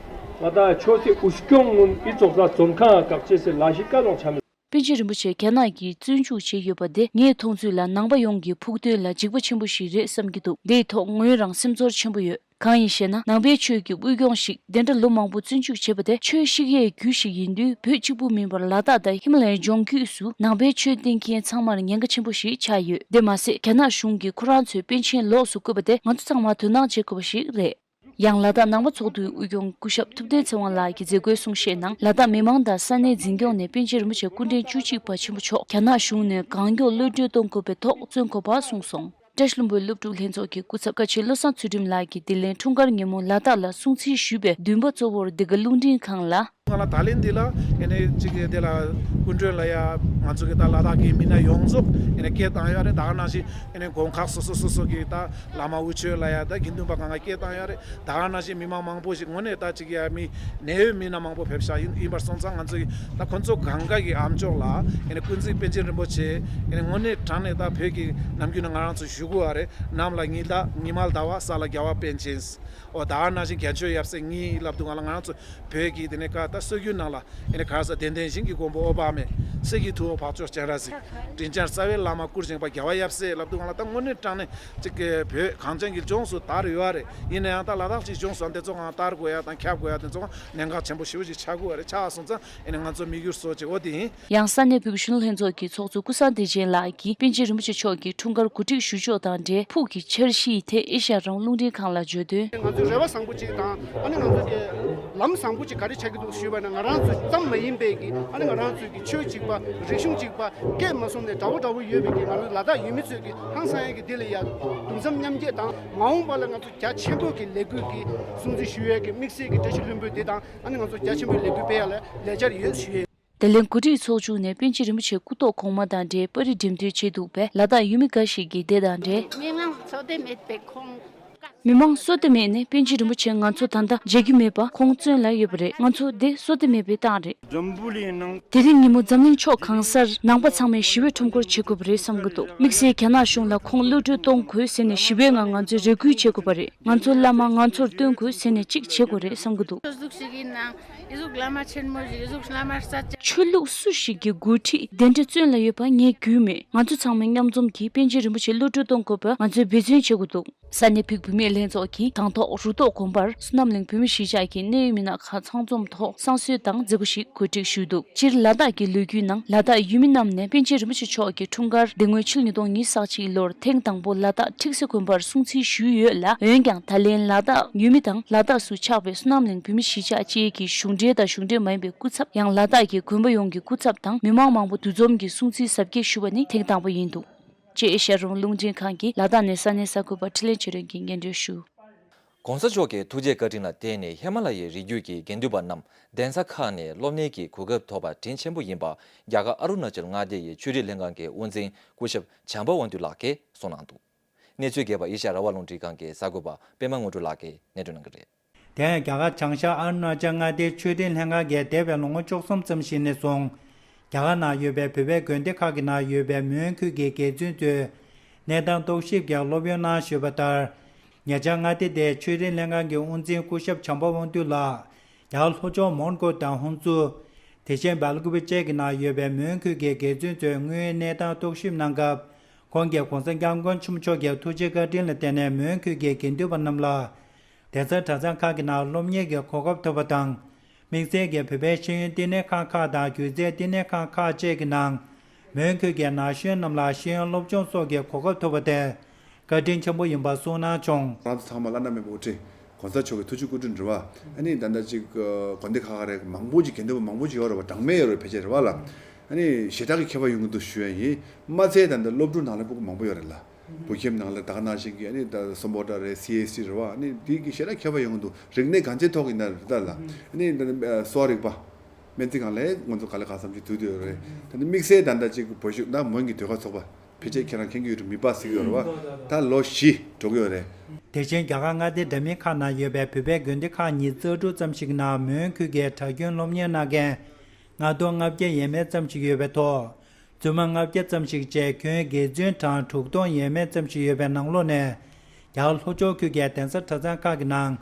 ང་དང་ཆོས་སྲིད་དབུ་སྐྱོང་ངུན་ཨི་ཙོག་ས་ཙོན་ཁང་བཀག་ཅེས་སེ་ལ་ཞིག་བཀའ་ལོང་ཆ་མེད། པཎ་ཆེན་རིན་པོ་ཆེ་རྒྱ་ནག་གིས་བཙོན་འཇུག་བྱས་ཡོད་པ་དེ་ངའི་མཐོང་ཚུལ་ལ་ནང་པ་ཡོངས་ཀྱི་ཕུགས་འདུན་ལ་འཇིགས་པ་ཆེན་པོ་ཞིག་རེད་བསམ་གྱི་འདུག། འདིའི་ཐོག་ངོས་རང་སེམས་ཚོར་ཆེན་པོ་ཡོད། གང་ཡིན་ཞེ་ན། ནང་པའི་ཆོས་ཀྱི་དབུས་སྐྱོང་ཞིག་དེ་འདྲ་ལོ་མང་པོ་བཙོན་འཇུག་བྱས་པ་དེ་ཆོས་བཤིག་ཡས་རྒྱུ་ཞིག་ཡིན་དུས། བོད་གཅིག་པུ་མིན་པར་ལ་དྭགས་དང་ཧི་མ་ལ་ཡའི་ལྗོངས་རྒྱུད་སུ་ནང་པའི་ཆོས་བསྟེན་མཁན་ཚང་མར་ཉེན་ཁ་ཆེན་པོ་ཞིག་ཆགས་ཡོད། དེ་མ་ཟད་རྒྱ་ནག་གཞུང་གིས་ཁོ་རང་ཚོའི་པཎ་ཆེན་ལོགས་སུ་བཀོད་པ་དེ་ང་ཚོ་ཚང་མ་དོ་སྣང་བྱེད་དགོས་པ་ཞིག་རེད། ཡང་ལ་དྭགས་ནང་པ་ཚོགས་འདུའི་དབུས་སྐྱོང་སྐུ་ཞབས་ཐུབ་བསྟན་ཚེ་དབང་ལགས་ཀྱིས་མཛད་སྒོའི་གསུང་བཤད་ནང་། ལ་དྭགས་མི་མང་དང་ས་གནས་འཛིན་སྐྱོང་ནས་པཎ་ཆེན་རིན་པོ་ཆེ་སྐུ་ཕྲེང་བཅུ་གཅིག་པ་ཆེན་པོ་མཆོག་རྒྱ་ནག་གཞུང་ནས་གང་མགྱོགས་གློད་གྲོལ་གཏོང་དགོས་པའི་ཐོག་བརྩོན་དགོས་པ་གསུངས་སོང་། བཀྲ་ཤིས་ལྷུན་པོའི་སློབ་ཕྲུག་ལྷན་ཚོགས་ཀྱི་སྐུ་ཚབ་བཀའ་ཆེན་བློ་བཟང་ཚུལ་ཁྲིམས་ལགས་ཀྱིས་དེ་ལན་འཁྲུངས་སྐར་ཉིན་མོ་ལ་དྭགས་ལ་སྲུང་བརྩི་ཞུས་པའི་འདུན་པ་གཙོ་བོར་འདི་ག་རླུང་འཕྲིན་ཁང་ལ། ང་ལ་ད་ལན་འདི་ལ་ཨེ་ནས་ཅིག་དེ་ལ་སྐུ་མགྲོན་ལ་ཡ་ང་ཚོ་གི་ད་ལ་དྭགས་ཀྱི་མི་སྣ་ཡོངས་རྫོགས་ཨེ་ནས་སྐད་བཏང་ཡོད་རེད། ད་ག་ནང་བཞིན་ཨེ་ནས་དགོན་ཁག་སོ་སོ་སོ་སོ་གི་ད་བླ་མ་དབུ་ཆོས་ལ་ཡ་ད་དགེ་འདུན་པ་གང་ག་སྐད་བཏང་ཡོད་རེད། ད་ག་ནང་བཞིན་མི་མང་མང་པོ་ཞིག་དངོས་གནས་ད་ཅིག་ཡ་མི་ནད་ཡོད་མི་སྣ་མང་པོ་ཕེབས་ཤག་ཡིན་ཡིན་པར་སོང་ཙང་ང་ཚོ་གི་ད་ཁོ་ཚོ་གང་ག་གི་ཨ་མཆོག་ལ་ཨེ་ནས་ཀུན་གཟིགས་པཎ་ཆེན་རིན་པོ་ཆེ་ཨེ་ནས་དངོས་གནས་དྲང་གནས་ད་བོད་ཀྱི་ནམ་རྒྱུན་ནས་ང་རང་ཚོ་ཞུ་དགོས་པ་རེད། ནམ་ལ་ཉི་ཟླ་ཉི་མ་ཟླ་བ་ས་ལ་རྒྱལ་བ་པཎ་ཆེན། འོ་ད་ག་ནང་བཞིན་རྒྱལ་མཆོག་ཡབ་སྲས་གཉིས་ལབ་དུས་ང་ལ་ང་རང་ཚོ་བོད་ཀྱི་དེ་ནས་ཀ་ད་སྲོལ་རྒྱུན་ནང་ལ་ཨེ་ནས་ག་རེ་ཟེར་གདན་འདྲེན་ཞིང་གི་མགོན་པོ་འོད་དཔག་མེད། གསེར་གྱི་ཐུ་བོ་འཕགས་མཆོག་སྤྱན་རས་གཟིགས། དྲིན་ཅན་རྩ་བའི་བླ་མ་སྐུ་བཞེངས་པ་རྒྱལ་བ་ཡབ་སྲས་ལབ་དུས་ང་ལ་ད་དངོས་གནས་དྲང་གནས་ཅིག་གི་བོད་གངས་ཅན་གྱི་ལྗོངས་སུ་དར་ཡོད་རེད། ཡིན་ན་ཡང་ད་ལ་དྭགས་ཀྱི་ལྗོངས་སུ་དེ་ཚོ་གང་དར་དགོས་ཡ་དང་ཁྱབ་དགོས་ཡ་དེ་ཚོ་གང་གནད་འགག་ཆེན་པོ་ཞེ་པོ་ཅིག་ཆགས་དགོས་རེད། ཆགས་སོང་ཙང་ཨེ་ནས་ང་ཚོ་དམིགས་ཡུལ་བཟོ་ཅིག་འོ་དེ་ཡིན། ཡང་ས་གནས་བོད་ཀྱི་གཞོན་ནུ་ལྷན་ཚོགས་ཀྱི་ཚོགས་གཙོ་ཀུན་བཟང་བདེ་ཆེན་ལགས་ཀྱིས་པཎ་ཆེན་རིན་པོ་ཆེ་མཆོག་གི་འཁྲུངས་སྐར་གོ་སྒྲིག་ཞུ་ཕྱོགས་དང་འབྲེལ་ཕུགས་ཀྱི་འཆར་གཞིའི་ཐད་ཨེ་ཤ་ཡ་རང་དབང་རླུང་འཕྲིན་ཁང་ལ་བརྗོད་དོན། ང་ཚོའི་རེ་བ་བཟང་པོ་གཅིག་དང་ཨ་ནི་ང་ཚོ་གི་ལམ་བཟང་པོ་གཅིག་ག་རེ་ཆགས་ཀྱི་འདུག་ཞུས་པ་ན། ང་རང་ཚོ་ཙམ་མ་ཡིན་པའི་གི་ཨ་ནི་ང་རང་ཚོའི་གི་ཆོས་གཅིག་པ། རིག་གཞུང་གཅིག་པ། སྐད་མ་གསུམ་ནས་འདྲ་བོ་འདྲ་བོ་ཡོད་པའི་གི་ང་ཚོ་ལ་དྭགས་ཡུལ་མི་ཚོས་གི་ཧང་སང་ཡ་གི་དེ་ལ་ཡ་འདུ་འཛོམས་མཉམ་སྐྱེད་དང་། མ་འོངས་པ་ལ་ང་ཚོ་རྒྱ་ཆེན་པོ་གི་ལས་འགུལ་གི་སྲུང་བརྩི་ཞུ་ཡ་གི་དམིགས་བསལ་གི་བཀྲ་ཤིས་ལྷུན་པོ་དེ་དང་ཨ་ནི་ང་ཚོ་རྒྱ་ཆེན་པོའི་ལས་འགུལ་སྤེལ་ཡ་ལ་ལས་འཆར་ཡོད་ཞུ་ཡ། དེ་ལན་གོ་སྒྲིག་ཚོགས་ཆུང་ནས་པཎ་ཆེན་རིན་པོ་ཆེ་སྐུ་ཐོག་གོང་མ་དང་འབྲེལ་པར་རིས་འགྲེམས་སྟོན་བྱས་འདུག་པས། ལ་དྭགས་ཡུལ་མི་འགའ་ཞིག་གིས་དེ་དང་འབྲེལ། མི་མང་ཚོགས་སྡེ་མེད་པའི་ཁོང་། མི་མང་བསོད་བདེ་མེད་ནས་པཎ་ཆེན་རིན་པོ་ཆེ་ང་ཚོ་ད་ལྟ་མཇལ་རྒྱུ་མེད་པ་ཁོང་བཙོན་ལ་ཡོད་པ་རེད། ང་ཚོ་འདི་བསོད་བདེ་མེད་པའི་རྟགས་རེད། འཛམ་བུ་གླིང་ནང་། དེ་རིང་ཉིན་མོ་འཛམ་གླིང་ཕྱོགས་གང་སར་ནང་པ་ཚང་མས་ཞི་བའི་ཁྲོམ་སྐོར་བྱེད་དགོས་པ་རེད་བསམ་གྱི་འདུག། དམིགས་བསལ་རྒྱ་ནག་གཞུང་ལ་ཁོང་གློད་གྲོལ་གཏོང་དགོས་ཟེར་ནས་ཞི་བའི་ངང་ང་ཚོས་རེ་སྐུལ་བྱེད་དགོས་པ་རེད། ང་ཚོ་བླ་མ་ང་ཚོར་སྟོན་དགོས་ཟེར་ནས་གཅིག་བྱེད་དགོས་རེད་བསམ་གྱི་འདུག། ཆོས་ལུགས་ཤིག་ཡིན་ནའང་ཨི་ཟུག་བླ་མ་ཆེན་མོ་ཞིག་ཨི་ཟུག་བླ་མ་རྩ་ཆེ། ཆོས་ལུགས་སུ་ཞིག་གི་འགོ་ཁྲིད་དེ་འདྲ་བཙོན་ལ་ཡོད་པ་ངས་རྒྱུས་མེད། ང་ཚོ་ཚང་མས་མཉམ་འཛོམས་ཀྱིས་པཎ་ཆེན་རིན་པོ་ཆེ་གློད་གྲོལ་གཏོང་དགོས་པར་ང་ཚོས་འབད་བརྩོན་བྱེད་དགོས་འདུག། ས་གནས་བོད་བུད་མེད་ལྷན་ཚོགས་ཀྱིས་དང་ཐོག་རུ་ཐོག་དགོན་པར་བསོད་ནམས་གླིང་བོད་མི་གཞིས་ཆགས་ཀྱི་གནད་ཡོད་མི་སྣ་ཁག་ཚང་འཛོམས་ཐོག་བསང་གསོལ་དང་མཛད་སྒོ་ཞིག་གོ་སྒྲིག་ཞུས་འདུག། སྤྱིར་ལ་དྭགས་ཀྱི་ལོ་རྒྱུས་ནང་ལ་དྭགས་ཡུལ་མི་རྣམས་ནས་པཎ་ཆེན་རིན་པོ་ཆེ་མཆོག་གི་འཁྲུངས་སྐར་འདི་སྔོན་ཕྱི་ལོ་ཉིས་སྟོང་ཉི་ཤུ་རྩ་གཅིག་ལོར་ཐེངས་དང་པོ་ལ་དྭགས་ཁྲིག་སེ་དགོན་པར་སྲུང་བརྩི་ཞུས་ཡོད་ལ། འོན་ཀྱང་ད་ལན་ལ་དྭགས་ཡུལ་མི་དང་ལ་དྭགས་སུ་ཆགས་པའི་བསོད་ནམས་གླིང་བོད་མི་གཞིས་ཆགས་བཅས་ཀྱི་གཞུང་འབྲེལ་དང་གཞུང་འབྲེལ་མ་ཡིན་པའི་སྐུ་ཚབ། ཡང་ལ་དྭགས་ཀྱི་དགོན་པ་ཡོངས་ཀྱི་སྐུ་ཚབ་དང་མི་མང་མང་པོ་འདུ་འཛོམས་ཀྱིས་སྲུང་བརྩི་གཟབ་རྒྱས་ཞུ་བ་ནི་ཐེངས་དང་པོ་ཡིན་འདུག། ཅེས་ཨེ་ཤ་ཡ་རང་དབང་རླུང་འཕྲིན་ཁང་གི་ལ་དྭགས་ནས་ས་གནས་གསར་འགོད་པ་འཕྲིན་ལས་ཆོས་སྒྲོན་གྱིས་སྙན་སྒྲོན་ཞུ། ༸གོང་ས་མཆོག་གི་ཐུགས་རྗེ་བཀའ་དྲིན་ལ་བརྟེན་ནས་ཧི་མ་ལ་ཡའི་རི་རྒྱུད་ཀྱི་དགེ་འདུན་པ་རྣམས་གདན་ས་ཁག་ནས་སློབ་གཉེར་གྱི་གོ་སྐབས་ཐོབ་པར་དྲིན་ཆེན་པོ་ཡིན་པ། རྒྱ་གར་ཨ་རུ་ན་ཅལ་མངའ་སྡེ་ཡི་ཆོས་རིག་ལྷན་ཁང་གི་དབུ་འཛིན་སྐུ་ཞབས་བྱམས་པ་དབང་འདུས་ལགས་ཀྱིས་གསུངས་གནང་འདུག་གནས་ཚུལ་རྒྱས་པ་ཨེ་ཤ་ཡ་རང་དབང་རླུང་འཕྲིན་ཁང་གི་གསར་འགོད་པ་པད་མ་དངོས་གྲུབ་ལགས་ཀྱིས་སྙན་སྒྲོན་གནང་གི་རེད། དེ་ཡང་རྒྱ་གར་བྱང་ཤར་ཨ་རུ་ན་ཅལ་མངའ་སྡེའི་ཆོས་རིག་ལྷན་ཁང་གིས་འདས་པའི་ལོ་ངོ་བཅུ་གསུམ་ཙམ་ཞིག་ནས་བཟུང་། རྒྱ་གར་ནང་ཡོད་པའི་བོད་པའི་དགོན་སྡེ་ཁག་གི་ནང་ཡོད་པའི་མོན་ཁུལ་གྱི་དགེ་བཙུན་ཚོས་གནས་སྟངས་རྟོག་ཞིབ་ཀྱི་སློབ་ཡོན་གནང་བཞིན་པ་ལྟར། ཉེ་ཆར་མངའ་སྡེ་དེའི་ཆོས་རིག་ལྷན་ཁང་གི་དབུ་འཛིན་སྐུ་ཞབས་བྱམས་པ་དབང་འདུས་ལགས། རྒྱ་གར་ལྷོ་ཕྱོགས་མོན་གྷོ་དང་ཧུན་སུར། དེ་བཞིན་སྦེལ་ཀོབ་བཅས་ཀྱི་ནང་ཡོད་པའི་མོན་ཁུལ་གྱི་དགེ་བཙུན་ཚོས་དངོས་ཡོད་གནས་སྟངས་རྟོག་ཞིབ་གནང་སྐབས། ཁོང་གིས་༸གོང་ས་༸སྐྱབས་མགོན་ཆེན་པོ་མཆོག་གི་ཐུགས་རྗེ་བཀའ་དྲིན་ལ་བརྟེན་ནས་མོན་ཁུལ་གྱི་དགེ་འདུན་པ་རྣམས་ལ། གདན་ས་གྲྭ་ཚང་ཁག་གི་ནང་སློབ་གཉེར་གྱི་གོ་སྐབས་ཐོབ་པ་དང་། དམིགས་བསལ་གྱིས་བོད་པའི་ཤེས་ཡོན་བསྟི་གནས་ཁང་ཁག་དང་སྒྱུ་རྩལ་བསྟི་གནས་ཁང་ཁག་བཅས་ཀྱི་ནང་། མོན་ཁུལ་གྱི་ན་གཞོན་རྣམས་ལ་ཤེས་ཡོན་སློབ་སྦྱོང་སོགས་ཀྱི་གོ་སྐབས་ཐོབ་པ་དེ་བཀའ་དྲིན་ཆེན་པོ་ཡིན་པ་གསུངས་གནང་བྱུང་། ང་རང་ཚོ་ཚང་མ་བླ་ན་མེད་པའི་དབུ་ཁྲིད་༸གོང་ས་མཆོག་གི་ཐུགས་རྗེ་བཀའ་དྲིན་རེད་བ། ཨ་ནི་ད་ལྟ་ཅིག་དགོན་སྡེ་ཁག་ཁག་རེད། མང་པོ་ཅིག་དགེ་འདུན་པ་མང་པོ་ཅིག་ཡོད་རེད་བ། གྲངས་མེད་ཡོད་རེད། ཕལ་ཆེར་རེད་བ་ལ། ཨ་ནི་ཞེ་དྲག་གི་ཁྱད་པར་ཡོང་གི་འདུག་ཞུ་ཡ་ཡིན། མ་ཚད་ད་ལྟ་སློབ་ཕྲུག་ནང་ལ་སྤུ་གུ་མང་པོ་ཡོད་རེད་ལ། བོད་ཁྱིམ་ནང་ལ་ད་ག་ནང་བཞིན་གྱི་ཨ་ནི་ད་སོམ་པོ་ཊ་རེད། སི་ཨེས་ཊི་རེད་བ། ཨ་ནི་དེ་གི་ཞེ་དྲག་ཁྱད་པར་ཡོང་གི་འདུག་རིག་གནས་གང་ཅིའི་ཐོག་ཡིན་ན་རེད་ད་ལ། ཨ་ནི་ད་ནི་གསོ་བ་རིག་པ། སྨན་རྩིས་སྒང་ལ་ང་ཚོ་ག་ལེ་ག་བསམ་གྱི་འདུག་དེ་ཡོད་རེད། ད་ནི་དམིགས་བསལ་ད་ལྟ་ཅིག་བོད་གཞུང་ད་མོན་གྱི་ཟློས་གར་ཚོགས་པ། ཕལ་ཆེར་ཁྱེད་རང་མཁྱེན་གྱི་ཡོད་རེད། མི་པ་ཟིག་ཡོད་རེད་བ། ད་ལོ་བཞི་འགྲོ་གི་ཡོད་རེད། དེ་བཞིན་རྒྱ་གར་མངའ་སྡེ་འདྲ་མིན་ཁག་ནང་ཡོད་པའི་བོད་པའི་དགོན་སྡེ་ཁག་ཉི་ཤུ་རྩ་དྲུག་ཙམ་ཞིག་ནང་མོན་ཁུལ་གྱི་གྲྭ་རྒྱུན་སློབ་གཉེར་གནང་མཁན་ལྔ་སྟོང་ལྔ་བརྒྱ་ཡས་མས་ཙམ་ཞིག་ཡོད་པའི་ཐོག་བཙུན་མ་ལྔ་བརྒྱ་ཙམ་ཞིག་བཅས་ཁྱོན་དགེ་བཙུན་གྲངས་དྲུག་སྟོང་ཡས་མས་ཙམ་ཞིག་ཡོད་པའི་ནང་ལོགས་ནས། རྒྱ་གར་ལྷོ་ཕྱོགས་ཁུལ་གྱི་གདན་ས་གྲྭ་ཚང་ཁག་གི་ནང་།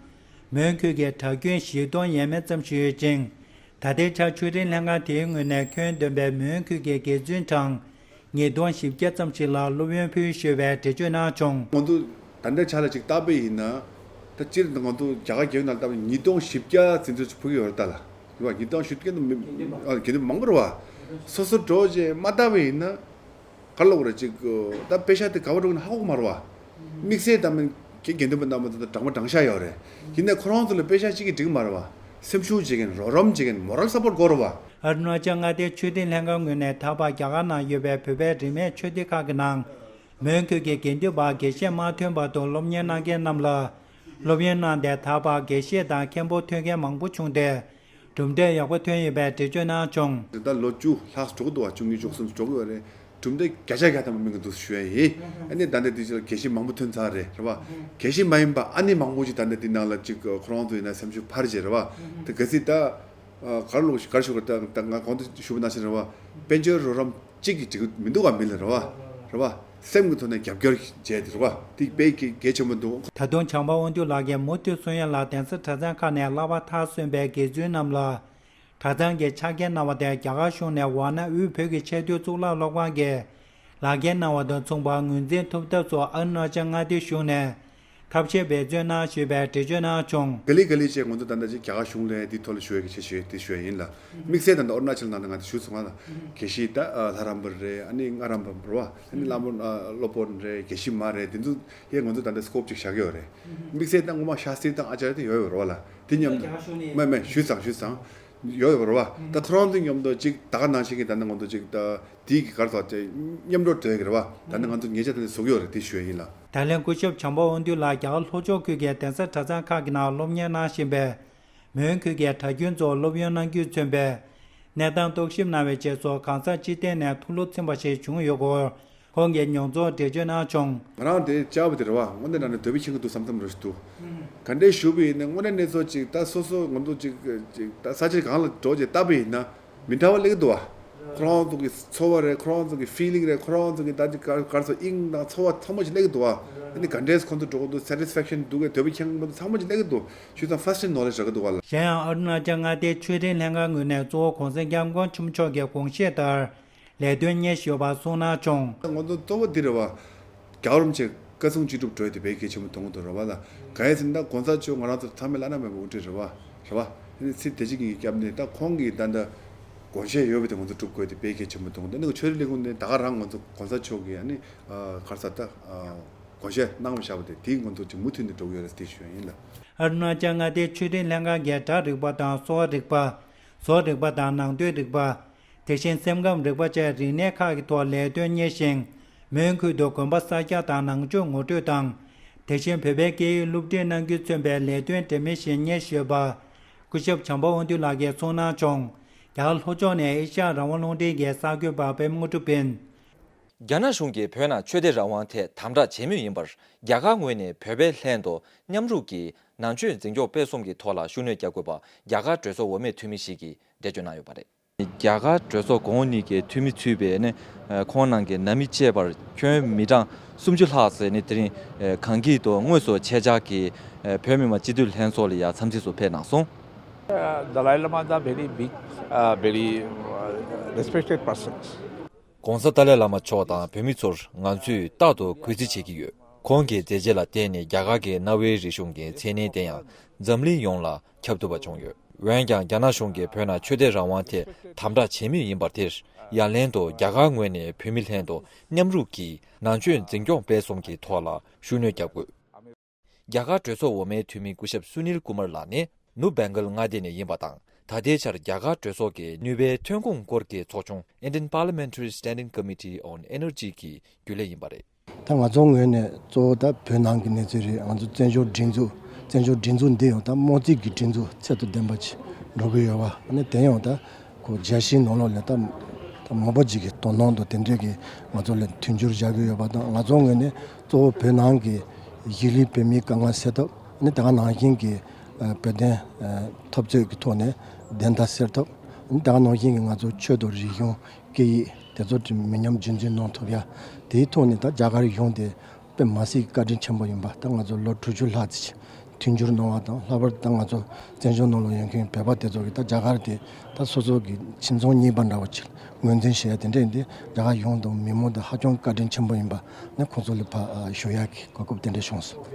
མོན་ཁུལ་གྱི་གྲྭ་རྒྱུན་བཞི་སྟོང་ཡས་མས་ཙམ་ཞིག་ཡོད་ཅིང་། ད་ལྟའི་ཆར་ཆོས་རིག་ལྷན་ཁང་དེའི་ངོས་ནས་ཁྱོན་བསྡོམས་པའི་མོན་ཁུལ་གྱི་དགེ་བཙུན་གྲངས་ཉིས་སྟོང་བཞི་བརྒྱ་ཙམ་ཞིག་ལ་སློབ་ཡོན་ཕུལ་ཞུས་པའི་འགྲེལ་བརྗོད་གནང་བྱུང་། ང་ཚོ་ད་ལྟའི་ཆ་ལ་ཅིག་བལྟས་པ་ཡིན་ན། ད་སྤྱིར་ང་ཚོ་རྒྱ་གར་རྒྱལ་ཡོངས་ནང་བལྟས་པ་ཉིས་སྟོང་བཞི་བརྒྱ་ཟིན་ཚོད་ཅིག་ཕུལ་གྱི་ཡོད་རེད་ད་ལ། རེད་བ། ཉིས་སྟོང་བཞི་བརྒྱ་ནང་མི་ཨ་དགེ་འདུན་མང་པོ་རེད་བ། སོ་སོ་འགྲོ་བྱས་མ་བལྟས་པ་ཡིན་ན། ག་རེ་ལབ་དགོས་རེད། ཅིག་ད་པེ་ཤག་དེ་ག་པར་འགྲོ་གི་ན་ཧ་གོ་གི་མ་རེད་བ། དམིགས་བསལ་ད་མིན་དགེ་དགེ་འདུན་པ་རྣམ་པ་ཚོ་ད་གྲངས་མ་གྲངས་ཤ་ཡོད་རེད། ཡིན་ནའི་ཁོ་རང་ཚོ་ལ་པེ་ཤག་གཅིག་གིས་འགྲིག་གི་མ་རེད་བ། སེམས་ཤུགས་བྱེད་མཁན། རོགས་རམ་བྱེད་མཁན། མོ་རལ་སབ་པོར་དགོས་རེད་བ། ཨ་རུ་ན་ཅལ་མངའ་སྡེའི་ཆོས་རིག་ལྷན་ཁང་ངོས་ནས་ད་བར་རྒྱ་གར་ནང་ཡོད་པའི་བོད་པའི་རིས་མེད་ཆོས་སྡེ་ཁག་གི་ནང་། མོན་ཁུལ་གྱི་དགེ་འདུན་པ་དགེ་བཤེས་མ་ཐོན་བར་དུ་སློབ་གཉེར་གནང་མཁན་རྣམས་ལ། སློབ་ཡོན་གནང་སྟེ་ད་བར་དགེ་བཤེས་དང་མཁན་པོ་ཐོན་མཁན་མང་པོ་བྱུང་སྟེ། གྲུབ་འབྲས་ཡག་པོ་ཐོན་ཡོད་པའི་འགྲེལ་བརྗོད་གནང་བྱུང་། ད་ལོ་བཅུ་ལྷག་འགྲོ་གི་འདུག་བ། བཅུ་གཉིས་བཅུ་གསུམ་འགྲོ་གི་ཡོད་རེད། གྲུབ་འབྲས་བརྒྱ་ཆ་བརྒྱ་ཐམ་པ་སྨིན་གི་འདུག་ཞུ་ཡ་ཡིན། ཨ་ནི་ད་ལྟ་དེ་ཅིག་ལ་དགེ་བཤེས་མང་པོ་ཐོན་ཚར་རེད། རེད་བ། དགེ་བཤེས་མ་ཡིན་པ་ཨ་ནེ་མང་པོ་ཅིག་ད་ལྟ་དེ་ནང་ལ་ཅིག་ཁོ་རང་ཚོ་ཡིན་ན་སེམས་ཤུགས་འཕར་བྱས། རེད་བ། དེ་ག་ཚིག་ད་ག་རེ་ལབ་དགོས་ད་ད་ང་གོང་དུ་ཞུས་པ་ནང་བཞིན། རེད་བ། དཔལ་འབྱོར་རོགས་རམ་གཅིག་གིས་འགྲིག་གི་མི་འདུག་བ། མི་ལ། རེད་བ། རེད་བ། སེམས་ཀྱི་ཐོག་ནས་རྒྱབ་སྐྱོར་བྱས་ཏེ། རེད་བ། དེ་དཔེ་གལ་གལ་ཆེན་པོ་འདུག་ད་དུང་བྱམས་པ་དབང་འདུས་ལགས་ཀྱིས་མུ་མཐུད་གསུང་ཡ་ལ། གདན་ས་གྲྭ་ཚང་ཁག་ནས་བསླབ་པ་མཐར་སོན་པའི་དགེ་བཙུན་རྣམས་ལ། གྲྭ་ཚང་གི་ཕྱག་འཁྱེར་གནང་བ་དེ་རྒྱ་གར་གཞུང་ནས་ཝཱ་ཎ་དབུས་བོད་ཀྱི་ཆེས་མཐོའི་གཙུག་ལག་སློབ་ཁང་གི་ལག་འཁྱེར་གནང་བ་དང་མཚུངས་པར་ངོས་འཛིན་ཐུབ་ཐབས་སུ་ཨ་རུ་ན་ཅལ་མངའ་སྡེའི་གཞུང་ནས་ཐབས་ཤེས་འབད་བརྩོན་གནང་ཞེས་པའི་འགྲེལ་བརྗོད་གནང་བྱུང་། ག་ལེ་ག་ལེ་བྱས་ང་ཚོ་ད་ལྟ་ཅིག་རྒྱ་གར་གཞུང་ལ་འདི་ཐོག་ལ་ཞུ་ཡ་གི་ཆེད་ཞུ་ཡ་དེ་ཞུ་ཡ་ཡིན་ལ། དམིགས་བསལ་ད་ལྟ་ཨ་རུ་ན་ཅལ་ནང་ནས་ང་ཚོ་ཞུས་སོང་ང་ལ། དགེ་བཤེས་ད་ལྷ་རམས་པ་རེད། ཨ་ནི་སྔགས་རམས་པ་རེད་བ། ཨ་ནི་བླ་མ་སློབ་དཔོན་རེད། དགེ་བཤེས་མ་རེད། དེ་ཚོ་ཡས་ང་ཚོ་ད་ལྟ་སི་ཀོབ་ཅིག་བཞག་གི་ཡོད་རེད། དམིགས་བསལ་ད་སྔོན་མ་ཤཱསྟྲི་དང་ཨཱ་ཙཱརྱ་དེ་ཡོད་ཡོད་རེད་བ་ལ། དེ་མཉམ་དུ། མ་མ་ཞུས་ཙང་ཞུས་ཙང་། ཡོད་ཡོད་རེད་བ། ད་ཁོ་རང་ཚོ་མཉམ་དུ་ཅིག་ད་ག་ནང་བཞིན་གྱི་ད་ནི་ང་ཚོ་ཅིག་ད་དེའི་གི་ག་རེ་ཟེར་དེ་མཉམ་འགྲོ་འདོད་ཀྱི་རེད་བ། ད་ནི་ང་ཚོ་ཉེ་ཆར་ད་ནི་བཟོ་གི་ཡོད་རེད། དེ་ཞུ་ཡ་ཡིན་ལ། ད་ལན་སྐུ་ཞབས་བྱམས་པ་དབང་འདུས་ལགས་རྒྱ་གར་ལྷོ་ཕྱོགས་ཁུལ་གྱི་གདན་ས་གྲྭ་ཚང་ཁག་གི་ནང་སློབ་གཉེར་གནང་བཞིན་པའི་མོན་ཁུལ་གྱི་གྲྭ་རྒྱུན་ཚོར་སློབ་ཡོན་གནང་རྒྱུས་མཚོན་པའི་གནས་སྟངས་རྟོག་ཞིབ་གནང་བའི་རྗེས་སུ་གང་ཟག་སྤྱི་བསྟན་ནས་ཐུགས་བློ་ཚིམ་པ་ཞིག་བྱུང་ཡོད་སྐོར། ཁོང་གིས་མྱོང་ཚོར་འགྲེལ་བརྗོད་གནང་བྱུང་། ང་རང་དེ་བཅར་བ་དེ་རེད་བ། དངོས་གནས་དྲང་གནས་འདོད་པ་ཁེངས་ཀྱི་འདུག་བསམ་བསམ་རེ་ཞིག་འདུག་ག་འདྲས་ཞུ་བ་ཡིན་ན་དངོས་གནས་གནས་ཚུལ་ཅིག་ད་སོ་སོ་ང་ཚོ་ཅིག་ཅིག་ད་ས་ཆ་གང་ལ་འགྲོ་བྱས་བལྟས་པ་ཡིན་ན་མི་འདྲ་བ་སླེབས་ཀྱི་འདུག་བ། ཁོ་རང་ཚོ་གི་ཚོར་བ་རེད། ཁོ་རང་ཚོ་གི་ཕི་ལིང་རེད། ཁོ་རང་ཚོ་གི་ད་ཅིག་ག་ག་རེ་ཟེར་དབྱིངས་དང་ཚོར་བ་ཚང་མ་ཅིག་སླེབས་ཀྱི་འདུག་བ། ཨ་ནི་ག་འདྲས་ཁོང་ཚོ་འགྲོ་གི་འདུག་སེ་ཊི་སི་ཕེག་ཤན་འདུག་གས། འདོད་པ་ཁེངས་པ་ཚང་མ་ཅིག་སླེབས་ཀྱི་འདུག་ཞུས་ཙང་ཕར་སི་ཊི་ནོ་ལེ་ཇི་རག་གི་འདུག་བ་ལ། གཞན་ཡང་ཨ་རུ་ན་ཅལ་མངའ་སྡེའི་ཆོས་རིག་ལྷན་ཁང་ངོས་ནས་གཙོ་བོ་༸གོང་ས་༸སྐྱབས་མགོན་ཆེན་པོ་མཆོག་གི་དགོངས་བཞེད་ལྟར། ལས་དོན་གཉེར་བཞིན་ཡོད་པ་གསུངས་གནང་བྱུང་། ང་ཚོ་གཙོ་བོ་འདི་རེད་བ། རྒྱལ་བ་རིན་པོ་ཆེ་བཀའ་གསུང་ཅི་སྒྲུབ་འགྲོ་ཡ་དེ་དཔེ་གལ་ཆེན་པོ་མཐོང་གི་འདུག་རེད་བ་ལ། གང་ཡིན་ཟེར་ན་༸གོང་ས་མཆོག་ང་རང་ཚོ་ཚང་མས་བླ་ན་མེད་པའི་དབུ་ཁྲིད་རེད་བ། རེད་བ། ཨ་ནི་ཚེ་འདི་ཕྱི་གཉིས་ཀྱི་སྐྱབས་གནས། ད་ཁོང་གིས་ད་ལྟ་དགོངས་བཞེད་ཡོད་པ་དེ་ང་ཚོ་སྒྲུབ་དགོས་དེ་དཔེ་གལ་ཆེན་པོ་མཐོང་གི་འདུག་ཨ་ནི་ཆོས་རིག་ལས་ཁུངས་ནས་ད་ག་རང་ང་ཚོ་༸གོང་ས་མཆོག་གིས་ཨ་ནི་ག་རེ་ཟེར་ད་དགོངས་བཞེད་གནང་བཞག་པ་དེ་དེ་ང་ཚོ་ཅིག་མུ་མཐུད་ནས་སྒྲུབ་ཡོད་རེད་དེ་ཞུ་ཡ་ཡིན་ལ། ཨ་རུ་ན་ཅལ་མངའ་སྡེའི་ཆོས་རིག་ལྷན་ཁང་གིས་སྒྲ་རིག་པ་དང་གསོ་བ་རིག་པ། བཟོ་རིག་པ་དང་ནང་དོན་རིག་པ། དེ་བཞིན་སེམས་ཁམས་རིག་པ་བཅས་རིག་གནས་ཁག་གི་ཐོག་ལས་དོན་གཉེར་ཞིང་། མོན་ཁུལ་དུ་དགོན་པ་གསར་རྒྱག་དང་ནང་ཆོས་ངོ་སྤྲོད་དང་། དེ་བཞིན་བོད་པའི་སྐད་ཡིག་སློབ་ཁྲིད་གནང་རྒྱུས་མཚོན་པའི་ལས་དོན་འབྲེལ་མི་ཞིག་གཉེར་བཞིན་པ། སྐུ་ཞབས་བྱམས་པ་དབང་འདུས་ལགས་ཀྱིས་གསུངས་གནང་བྱུང་། རྒྱ་གར་ལྷོ་ཕྱོགས་ནས་ཨེ་ཤ་ཡ་རང་དབང་རླུང་འཕྲིན་གྱི་གསར་འགོད་པ་པད་མ་དངོས་གྲུབ་ཡིན། རྒྱ་ནག་གཞུང་གིས་བོད་ནང་ཆོས་དད་རང་དབང་ཐད་དམ་དྲག་བྱེད་མུས་ཡིན་པར། རྒྱ་གར་ངོས་ནས་བོད་པའི་ལྷན་དུ་མཉམ་རུབ་ཀྱིས་ནང་ཆོས་འཛིན་སྐྱོང་སྤེལ་གསུམ་གྱི་ཐོག་ལ་ཤུགས་སྣོན་རྒྱག་དགོས་པ། རྒྱ་གར་གྲོས་ཚོགས་འོས་མི་འཐུས་མི་ཞིག་གིས་འགྲེལ་བརྗོད་གནང་ཡོད་པ་རེད། རྒྱ་གར་གྲོས་ཚོགས་གོང་འོག་གཉིས་ཀྱི་འཐུས་མི་ཚུད་པའི་ནི་ཁོང་རྣམས་ཀྱི་ནང་མི་བཅས་པར་ཁྱོན་མི་གྲངས་སུམ་ཅུ་ལྷག་ཙམ་ནི་དེ་རིང་གངས་སྐྱིད་དུ་དངོས་སུ་ཆེད་བཅར་གྱིས་བོད་མི་མང་སྤྱི་འཐུས་ལྷན་ཚོགས་ལ་ཡང་འཚམས་གཟིགས་སུ་ཕེབས་གནང་སོང་། Dalai Lama is a very big, uh, very uh, respected person. ༸གོང་ས་ཏཱ་ལའི་བླ་མ་མཆོག་དང་བོད་མི་ཚོར་ང་ཚོས་རྟག་ཏུ་གུས་བརྩི་བྱེད་ཀྱི་ཡོད། ཁོང་གི་མཛད་རྗེས་ལ་བརྟེན་ནས་རྒྱ་གར་གྱི་གནའ་བོའི་རིག་གཞུང་གི་མཚན་སྙན་དེ་ཡང་འཛམ་གླིང་ཡོངས་ལ་ཁྱབ་ཐུབ་པ་བྱུང་ཡོད། འོན་ཀྱང་རྒྱ་ནག་གཞུང་གིས་བོད་ནང་ཆོས་དད་རང་དབང་ཐད་དམ་དྲག་བྱེད་མུས་ཡིན་པར་ཐེར། ཡ་ལན་དུ་རྒྱ་གར་ངོས་ནས་བོད་མི་ལྷན་དུ་མཉམ་རུབ་ཀྱིས་ནང་ཆོས་འཛིན་སྐྱོང་སྤེལ་གསུམ་གྱི་ཐོག་ལ་ཤུགས་སྣོན་རྒྱག་དགོས། རྒྱ་གར་གྲོས་ཚོགས་འོག་མའི་འཐུས་མི་སྐུ་ཞབས་སུ་ནིལ་ཀུ་མར་ལགས་ནི་ནུབ་བེང་གལ་མངའ་སྡེ་ནས་ཡིན་པ་དང་། ད་ལྟའི་ཆར་རྒྱ་གར་གྲོས་ཚོགས་ཀྱི་ནུས་པའི་ཐོན་ཁུངས་སྐོར་གྱི་ཚོགས་ཆུང་Indian Parliamentary Standing Committee on Energy གི་རྒྱུན་ལས་ཡིན་པ་རེད། ད་ང་ཚོ་ངོས་ནས་གཙོ་བོ་ད་བོད་ནང་གི་གནས་ཚུལ་རེད། ང་ཚོ་བཙན་བྱོལ་སྒྲིག་འཛུགས་བཙན་བྱོལ་སྒྲིག་འཛུགས་འདི་ཡང་ད་དམངས་གཙོའི་གི་སྒྲིག་འཛུགས་ཚད་དང་ལྡན་པ་ཅིག་འགྲོ་གི་ཡོད་པ། ཨ་ནི་དེ་ཡང་ད་ཁོ་རྒྱལ་སྤྱིའི་ནང་ལོགས་ལ་ད་ད་མང་པོ་ཅིག་གི་དོ་སྣང་དང་དེ་འདྲའི་གི་ང་ཚོ་ལ་མཐུན་འགྱུར་བྱ་གི་ཡོད་པ་དང་། ང་ཚོ་ངོས་ནས་གཙོ་བོ་བོད་ནང་གི་གཞིས་ལུས་བོད་མིའི་དཀའ་ངལ་སེལ་ཐབས། ཨ་ནི་དེ་ག་ནང་བཞིན་གྱི་ཨ་བོད་དོན་ཨ་འཐབ་རྩོད་ཀྱི་ཐོག་ནས་བདེན་མཐའ་གསལ་ཐབས། ཨ་ནི་དེ་ག་ནང་བཞིན་གྱི་ང་ཚོ་ཆོས་དང་རིག་གཞུང་སྐད་ཡིག་དེ་ཚོ་མི་ཉམས་རྒྱུན་འཛིན་གནང་ཐུབ་ཡ། དེའི་ཐོག་ནས་ད་རྒྱ་གར་གཞུང་དེ་དཔེ་མ་སྲིད་བཀའ་དྲིན་ཆེན་པོ་ཡིན་པ། ད་ང་ཚོ་ལོ་དྲུག་ཅུ་ལྷག་ཙམ་མཐུན་འགྱུར་གནང་བ་དང་། ལྷག་པར་དུ་ད་ང་ཚོ་བཙན་བྱོལ་ནང་ལ་ཡོད་མཁན་བོད་པ་དེ་ཚོ་གིས་ད་རྒྱ་གར་དེ་ད་སོ་སོ་གི་ཁྱིམ་ཚང་གཉིས་པ་འདྲ་བོ་ཅིག་ངོས་འཛིན་བྱེད་ཡ་དེ་འདྲ་ཡིན་དུས། རྒྱ་གར་གཞུང་དང་མི་མང་དེ་ཧ་ཅང་བཀའ་དྲིན་ཆེན་པོ་ཡིན་པ་ནི་ཁོང་ཚོ་ལ་ཕར་ཞུ་ཡ་གི་གོ་སྐབས་དེ་འདྲ་བྱུང་སོང་།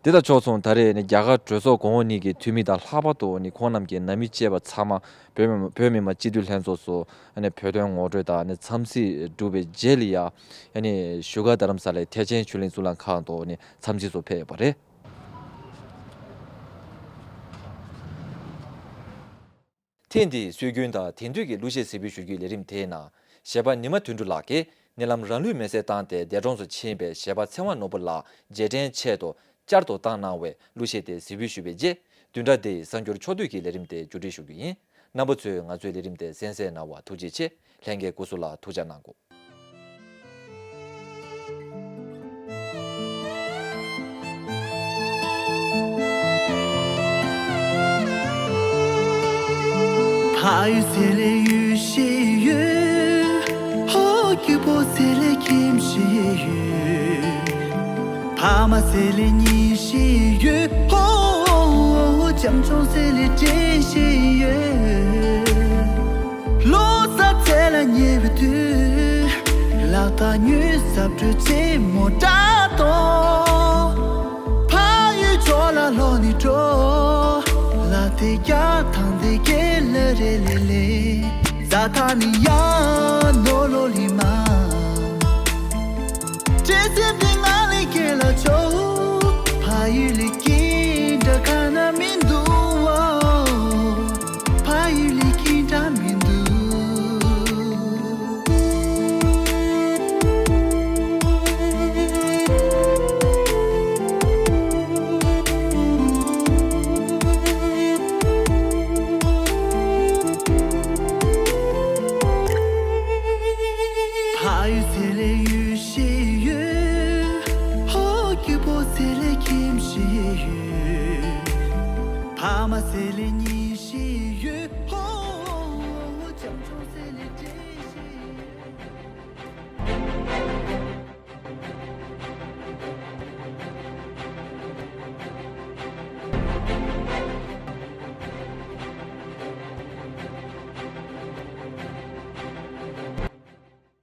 དེ་དང་ཕྱོགས་མཚུངས། ད་རེས་ནི་རྒྱ་གར་གྲོས་ཚོགས་གོང་འོག་གཉིས་ཀྱི་འཐུས་མི་དང་། ལྷག་པར་དུ་ནི་ཁོང་རྣམས་ཀྱི་ནང་མི་བཅས་པ་ཚང་མ་བོད་མི་བོད་མི་མང་སྤྱི་འཐུས་ལྷན་ཚོགས་སུ་ནི་བོད་དོན་ངོ་སྤྲོད་དང་ནི་འཚམས་གཟིགས་གྲུབ་པའི་རྗེས་ལ་ཡ་ནི་བཞུགས་སྒར་རྡ་རམ་ས་ལའི་ཐེག་ཆེན་ཆོས་གླིང་གཙུག་ལག་ཁང་དུ་ནི་འཚམས་གཟིགས་སུ་ཕེབས་ཡོད་པ་རེད། ཐེངས་འདིའི་སྲོལ་རྒྱུན་དང་དེང་དུས་ཀྱི་གླུ་གཞས་གཟིགས་འབུལ་ཞུ་རྒྱུའི་ལས་རིམ་དེའི་ནང་། གཞས་པ་ཉི་མ་དོན་གྲུབ་ལགས་ཀྱིས་ཉེ་ལམ་རང་ལུས་མེར་སྲེག་བཏང་སྟེ་འདས་གྲོངས་སུ་ཕྱིན་པའི་གཞས་པ་ཚེ་དབང་ནོར་བུ་ལགས་རྗེས་དྲན་ཆེད་དུ་བསྐྱར་དུ་བཏང་གནང་བའི་གླུ་གཞས་དེ་གཟིགས་འབུལ་ཞུས་པའི་རྗེས། བདུན་ཕྲག་འདིའི་གསར་འགྱུར་ཕྱོགས་བསྡུས་ཀྱི་ལས་རིམ་དེ་མཇུག་སྒྲིལ་ཞུ་རྒྱུ་ཡིན། རྣམ་པ་ཚོས་ང་ཚོའི་ལས་རིམ་དེ་གསན་གཟིགས་གནང་བར་ཐུགས་རྗེ་ཆེ། ལྷན་རྒྱས་སྐུ་གཟུགས་ལ་ཐུགས་ཅག་གནང་གོ། ཕ་ཡུལ་ཟེར་ལེ་ཡུལ་ཤེས་ཡོད། ཧོ། སྐྱིད་པོ་ཟེར་ལེ་ཁྱིམ་ཤེས་ཡོད། ཕ་མ་ཟེར་ལེ་ཉིན་ཤེས་ཡོད། ཧོ། ཅམ་ཆུང་ཟེར་ལེ་དྲན་ཤེས་ཡོད། ལོ་གསར་ཚེས་ལ་ཉེ་བའི་དུས། ལག་རྟགས་ཉོས་གཟབ་སྤྲོས་ཆེན་མོ་འདྲ་དང་། ཕ་ཡུལ་ཕྱོགས་ལ་ལོག་ནས་འགྲོ། ལ་དེ་རྒྱ་ཐང་དེ་གེ་ལེ་རེ་ལེ་ལེ། ཛ་ཐ་ནི་ཡ་ནོ་ལོ་ལི་མ། བྲེལ་ཟིང་འདི་ང་ལས་སྐྱེ་ལ་ཆོག་ཕ་ཡུལ་ལས་སྐྱིད་འདྲ་ག་ན་མི་འདུག་བ། ཕ་ཡུལ་ལས་སྐྱིད་འདྲ་མི་འདུག་ཕ་ཡུལ་ཟེར་ལེ་ཡུལ་ཤེས་ཡོད། ཧོ། སྐྱིད་པོ་ཟེར་ལེ་ཁྱིམ་ཤེས་ཡོད། ཕ་མ་ཟེར་ལེ་ཉིན་ཤེས་ཡོད། ཧོ།